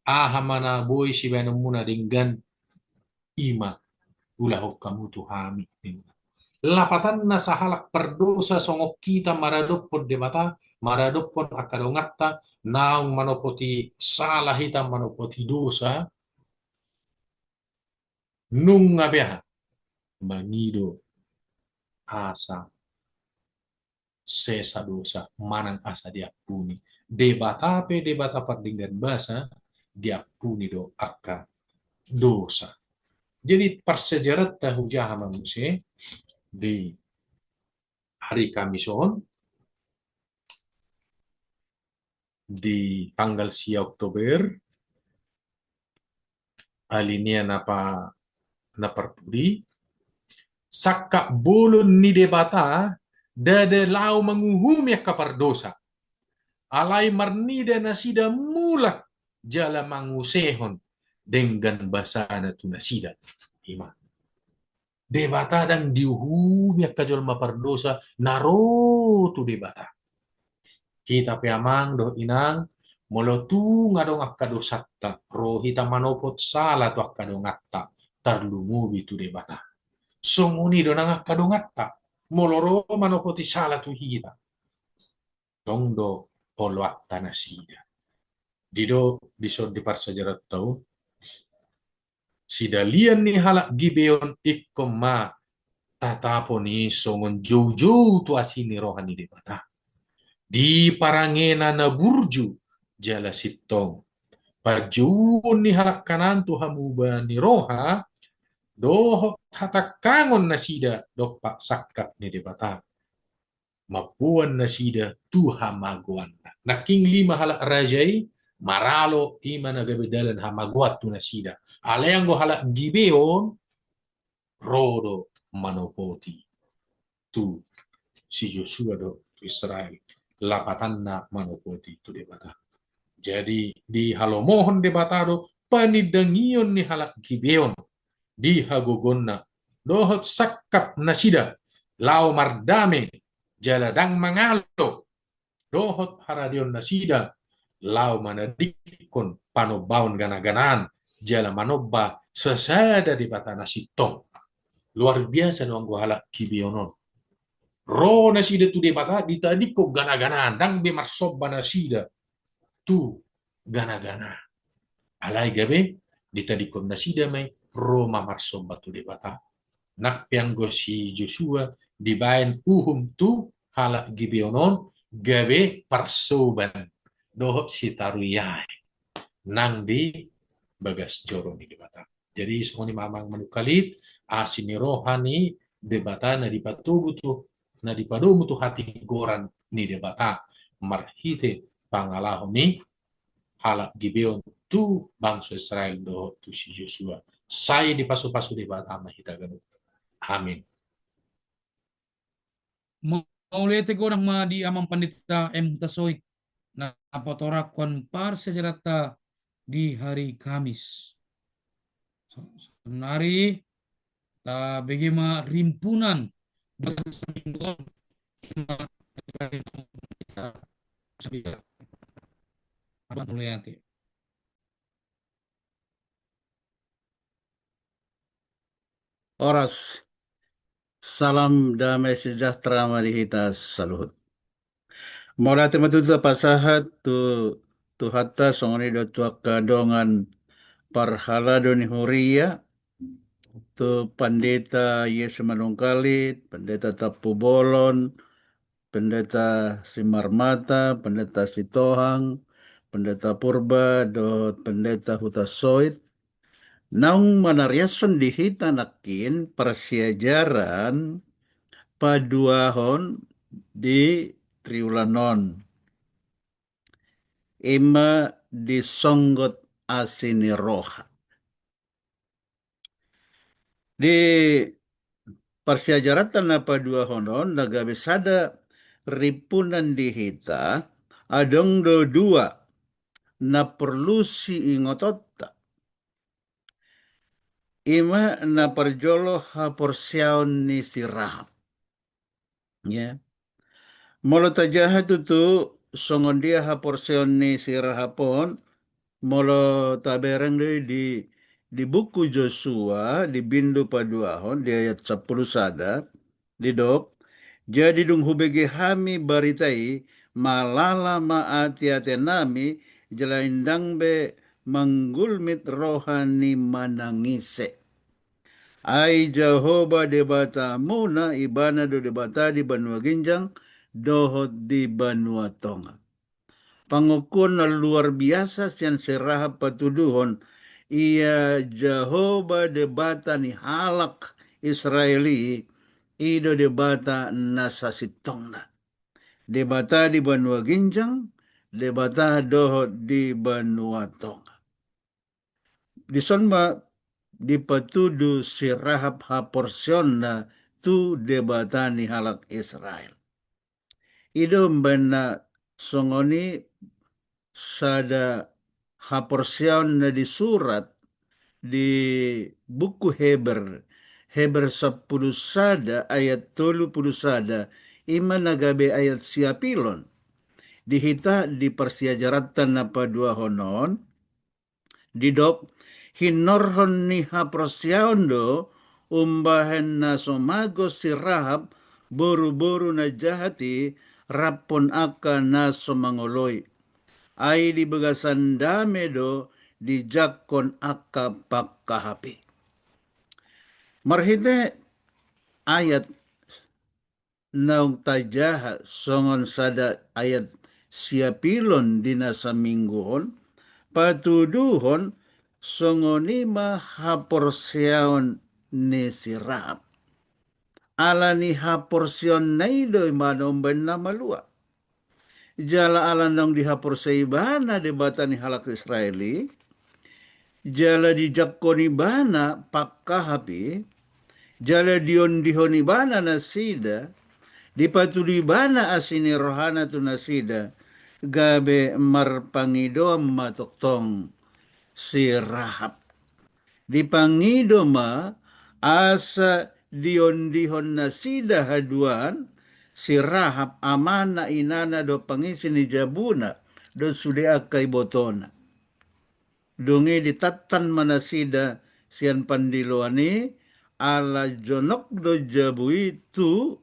Aha ma na boi sibaenonmuna denggan, i ma ulahon hamu tu hami ninna. Lapatanna sahalak pardosa songon hita maradophon Debata, maradophon angka donganta, naung manopoti sala hita, manopoti dosa, nunga be aha, mangido asa sesa dosa, manang asa diampuni. Debata pe Debata pardenggan basa, diampuni do angka dosa. Jadi parsiajaranta hujaha ma muse di hari Kamis on, di tanggal sia Oktober, alinea na pa-, na parpudi, sangkap bolon ni Debata, ndada laho manguhumi angka pardosa. Alai marnida nasida mulak jala mangusehon denggan basana tu nasida. I ma. Debata ndang diuhumi angka jolma pardosa na ro tu Debata. Hita pe amang dohot inang, molo tung adong angka dosanta, ro hita manopot sala tu angka donganta, tarlumobi tu Debata. Songon i do nang angka donganta, molo ro manopoti sala tu hita, tong do oloanta nasida. Didok dison di parsiajaranta on, sidalian ni halak Gibeon ingkon ma tatapon i songon joujou tu asi ni roha ni Debata. Di parangena na burju jala sintong, panjouon ni halak Kanaan tu hamuba ni roha, dohot hatangkangon nasida dompak sangkap ni Debata. Mamboan nasida tu hamagoanna. Nangkin lima halak raja i maralo, i ma na gabe dalan hamagoan tu nasida. Alai anggo halak Gibeon, ro do manopoti tu si Josua dohot tu Israel. Lapatanna manopoti tu Debata. Jadi dihalomohon Debata do panindangion ni halak Gibeon di hagogoonna, dohot sangkap nasida laho mardame jala ndang mangalo, dohot haradeon nasida laho manadingkon panombaon ganaganaan jala manomba sasada Debata na sintong. Luar biasa do anggo halak Gibeon on. Ro nasida tu Debata ditadingkon ganaganaan, ndang be marsomba nasida tu ganaganaan. Alai gabe ditadingkon nasida ma i, ro ma marsomba tu Debata. Nang pe anggo si Josua dibaen uhum tu halak Gibeon on, gabe parsoban dohot sitaruiae nang di bagas joro ni Debata. Jadi songon i ma amang manungkalit, asi ni roha ni Debata na dipatogu tu, na dipadomu tu hatigoran ni Debata marhite pangalaho ni halak Gibeon tu bangso Israel dohot tu si Josua. Sai dipasupasu Debata ma hita ganup. Amin. Mauliate godang ma di Amang Pandita M Hutasoit na patorangkon parsiajaranta di hari Kamis. Saonari tabege ma rimpunan bagasan minggu on. Mauliate. Horas. Salam damai sejahtera ma di hita saluhut. Mauliate ma tutu tapasahat tu Tuhanta, songon i do tu angka dongan parhalado ni huria, tu Pandita Yesus Manungkalit, Pandita Tampubolon, Pendeta Simarmata, Pendeta Sitohang, Pendeta Purba, dohot Pendeta Hutasoit. Naung manariashon di hita nangkin parsiajaran paduahon di triwulan on. Ima di songgot asi ni roha. Di parsiajaranta na paduahon on, na gabe sada rimpunan di hita, adong do dua na porlu siingotonta. Ima na parjolo haporseaon ni si Rahab. Ya. Molo tajaha tutu songon dia haporseaon ni si Rahab on, molo tabereng do i di, di buku Josua, di bindu paduahon, di ayat sampulu sada, didok, jadi dung hubege hami barita i, malala ma ateate nami, jala ndang be manggulmit roha ni manang ise. Ai Jahowa Debatamuna, ibana do Debata di banua ginjang, dohot di banua tonga. Pangukuman na luar biasa sian si Rahab patuduhon, ia Jahowa Debata ni halak Israel i, i do Debata na sasintongna. Debata di banua ginjang, Debata dohot di banua tonga. Dison ma dipatudu si Rahab haporseaonna tu Debata ni halak Israel. I do umbahen na songon i sada haporseaon na disurat di buku Heber, Heber sampulu sada ayat tolu pulu sada, ima na gabe ayat siapilon. Di hita di parsiajaranta na paduahon on, didok, hinorhon ni haporseaon do umbahen na so mago si Rahab boruboru na jahat i rap dohot angka na so mangoloi. Ai di bagasan dame do dijangkon angka pangkahap i. Marhite ayat naung tajaha songon sada ayat siapilon di na saminggu on, patuduhon songon i ma haporseaon ni si Rahab. Ala ni haporseaonna i do ibana umbahen na malua. Jala ala naung dihaporseai ibana Debata ni halak Israel i, jala dijangkon ibana pangkahap i, jala diondihon ibana nasida, dipatudu ibana asi ni rohana tu nasida, gabe marpangidoan ma tongtong si Rahab. Dipangido ma asa diondihon nasida haduan si Rahab, amana, inana dohot pangisi ni jabuna dohot sude angka ibotona. Dung i ditantan ma nasida sian pandiloan i, ala jonok do jabu i tu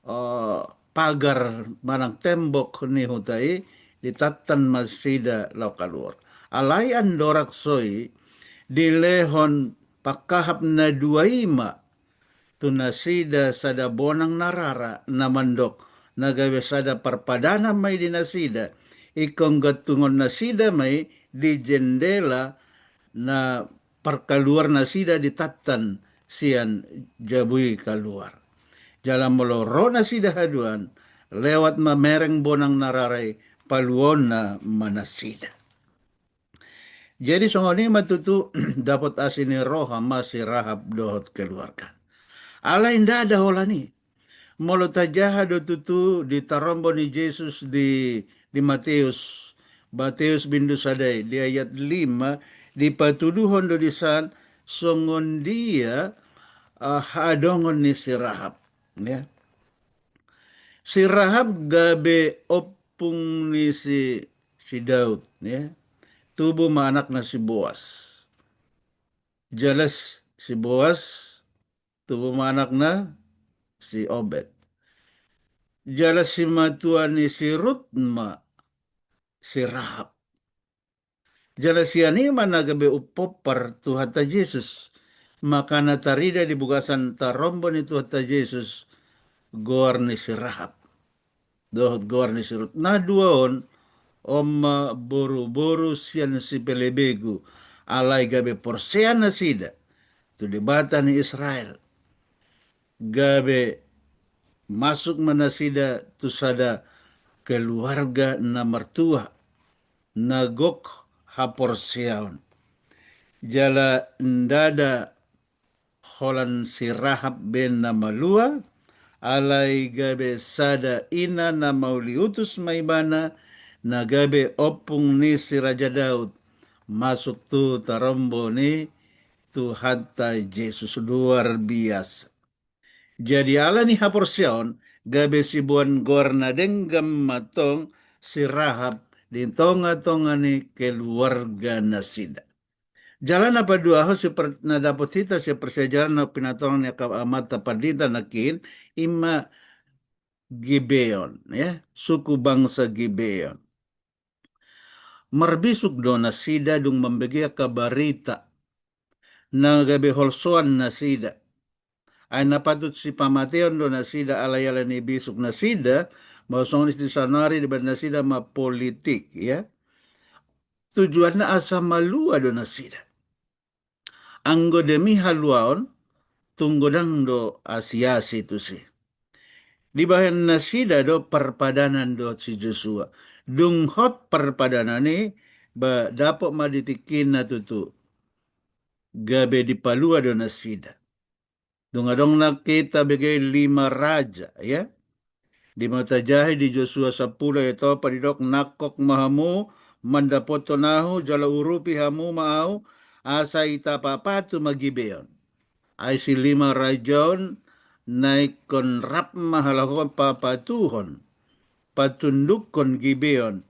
eh, pagar manang tembok ni huta i, ditantan ma nasida laho kaluar. Alai andorang so i dilehon pangkahap na dua i ma tu nasida sada bonang na rara na mandok, na gabe sada parpadanan ma i di nasida, ingkon gantungon nasida ma i di jendela na parkaluar nasida ditantan sian jabu i kaluar. Jala molo ro nasida haduan, lewat ma mereng bonang na rara i, paluaonna ma nasida. Jadi songon i ma tutu dapot asi ni roha ma si Rahab dohot keluarga. Alai ndada holan i. Molo tajaha do tutu di tarombo ni Jesus di, di Mateus, Mateus bindu sada i, di ayat lima, dipatuduhon do disan songon dia, eh, haadongon ni si Rahab. Ya. Si Rahab gabe ompung ni si, si Daud. Ya. Tubu ma anakna si Boas. Jelas si Boas tubu ma anakna si Obed. Jala simatua ni si Rut ma si Rahab. Jala sian i ma na gabe umpompar Tuhanta Jesus. Makana tarida di bagasan tarombo ni Tuhanta Jesus goar ni si Rahab dohot goar ni si Rut. Na dua on, on ma boruboru sian si pelebegu, alai gabe porsea nasida tu Debata ni Israel. Gabe masuk ma nasida tu sada keluarga na martua, na gok haporseaon. Jala ndada holan si Rahab be na malua, alai gabe sada ina na mauliutus ma ibana, na gabe ompung ni si Raja Daud, masuk tu tarombo ni Tuhanta Jesus, luar biasa. Jadi ala ni haporseaon, gabe siboan goar na denggan ma tong si Rahab di tongatonga ni keluarga nasida. Jala na paduahon si per-, na dapot hita si parsiajaran na pinatorang ni angka amanta pandita nangkin, i ma Gibeon, ya, suku bangsa Gibeon. Marbisuk do nasida dung mambege angka barita na gabe holsoan nasida. Ai na patut sipamateon do nasida alai ala ni bisuk nasida, molo songon istilah saonari dibaen nasida ma politik, ya. Tujuanna asa malua do nasida. Anggo demi haluaon, tung godang do asiasi tusi. Dibahen nasida do parpadanan dohot si Josua. Dung hot parpadanan i, ba dapot ma di tingki na tutu gabe dipalua do nasida. Dung adong nangkin tabege lima raja, ya. Di ma tajaha di Josua sampulu ayat opat didok, nangkok ma hamu mandapothon ahu jala urupi hamu ma ahu, asa i tapapatu ma Gibeon. Ai si lima raja on na ingkon rap ma halak on papatuhon, patundukkon Gibeon.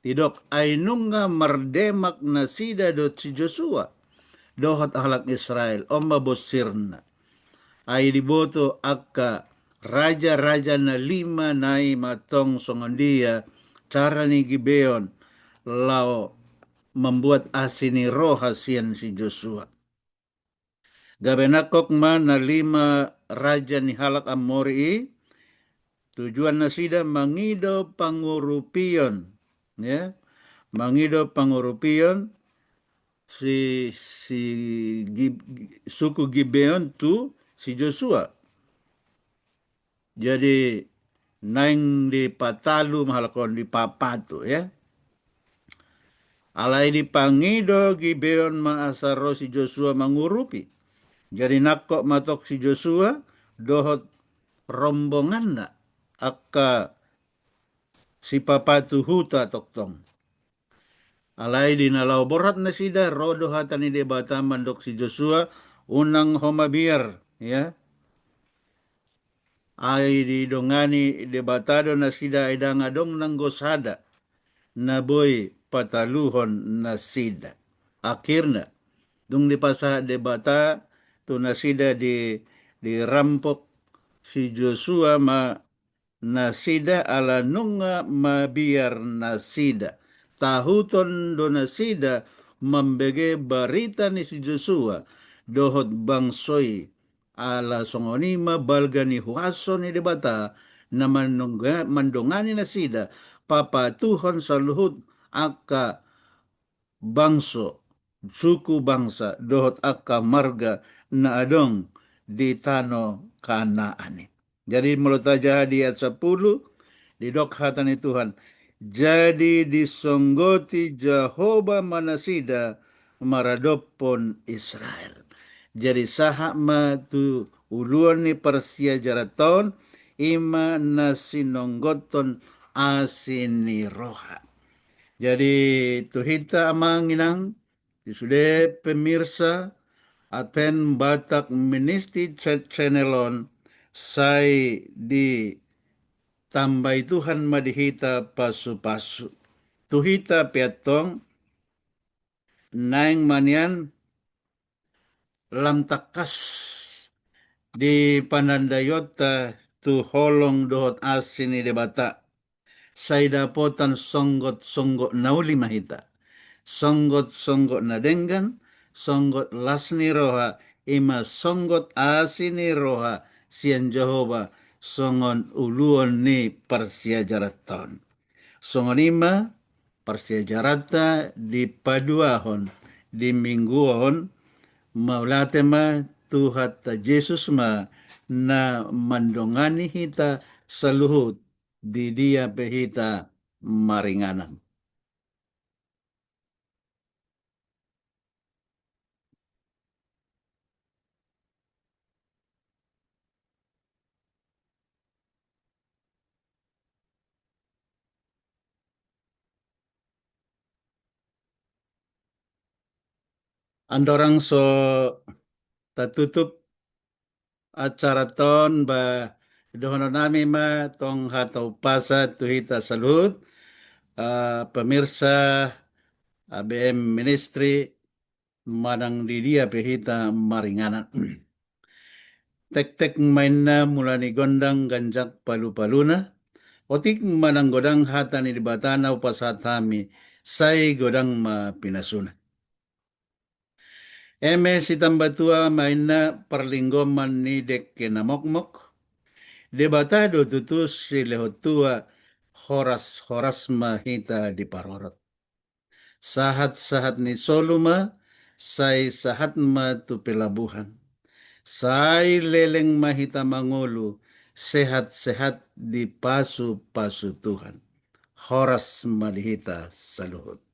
Didok, ai nunga mardemak nasida dohot si Josua dohot halak Israel, on ma bonsirna. Ai diboto angka raja-raja na lima nai ma tong songon dia cara ni Gibeon laho mambuat asi ni roha sian si Josua. Gabe nangkok ma na lima raja ni halak Amori i, tujuan nasida mangido pangurupion, ya, mangido pangurupion si, si Gib-, suku Gibeon tu si Josua. Jadi naeng dipatalu ma halak on, dipapatu, ya. Alai dipangido Gibeon ma asa ro si Josua mangurupi. Jadi nangkok ma tong si Josua dohot rombonganna angka sipapatu huta tongtong. Alai di na laho borhat nasida, ro do hata ni Debata mandok si Josua, unang ho mabiar, ya. Ai didongani Debata do nasida, ai ndang adong nanggo sada na boi pataluhon nasida. Akhirna, dung dipasahat Debata tu nasida di, dirampok si Josua ma nasida ala nunga mabiar nasida. Tahuton do nasida mambege barita ni si Josua dohot bangso i, ala songon i ma balga ni huaso ni Debata na mandonga-, mandongani nasida papatuhon saluhut angka bangso, suku bangsa, dohot angka marga na adong di tano Kanaan i. Jadi molo tajaha di ayat sampulu, didok hata ni Tuhan, jadi disomboti Jahowa ma nasida maradophon Israel. Jadi sahat ma tu uluan ni parsiajaranta on, i ma na sinonggothon asi ni roha. Jadi tu hita amang inang, di sude pemirsa Advent Batak Ministry Cha-, Channel on, sai ditambai Tuhan ma di hita pasupasu. Tu hita pe antong, naeng ma nian lam tangkas Di panandaionta tu holong dohot asi ni Debata, sai dapotan songgot-songgot na uli ma hita. Songgot-songgot na denggan, songgot las ni roha, i ma songgot asi ni roha sian Jahowa songon uluon ni parsiajaranta on. Songon i ma parsiajaranta dipaduahon di minggu on, mauliate ma Tuhanta Jesus ma na mandongani hita saluhut di dia pe hita maringanan. Andorang so tatutup acara on, ba dohonon nami ma tong hata umpasa tu hita saluhut, eh, pemirsa A B M Ministry, manang di dia pe hita maringanan. Tektek ma inna mula ni gondang ganjang palu-paluna, otik manang godang hata ni Debata na hupasahat hami, sai godang ma pinasuna. Eme sitambatua ma inna parlinggoman ni dengke na mokmok, Debata do tutu silehon tua, horas-horas ma hita diparorot. Sahat-sahat ni solu ma, sai sahat ma tu pelabuhan. Sai leleng ma hita mangolu, sehat-sehat dipasu-pasu Tuhan. Horas ma di hita saluhut.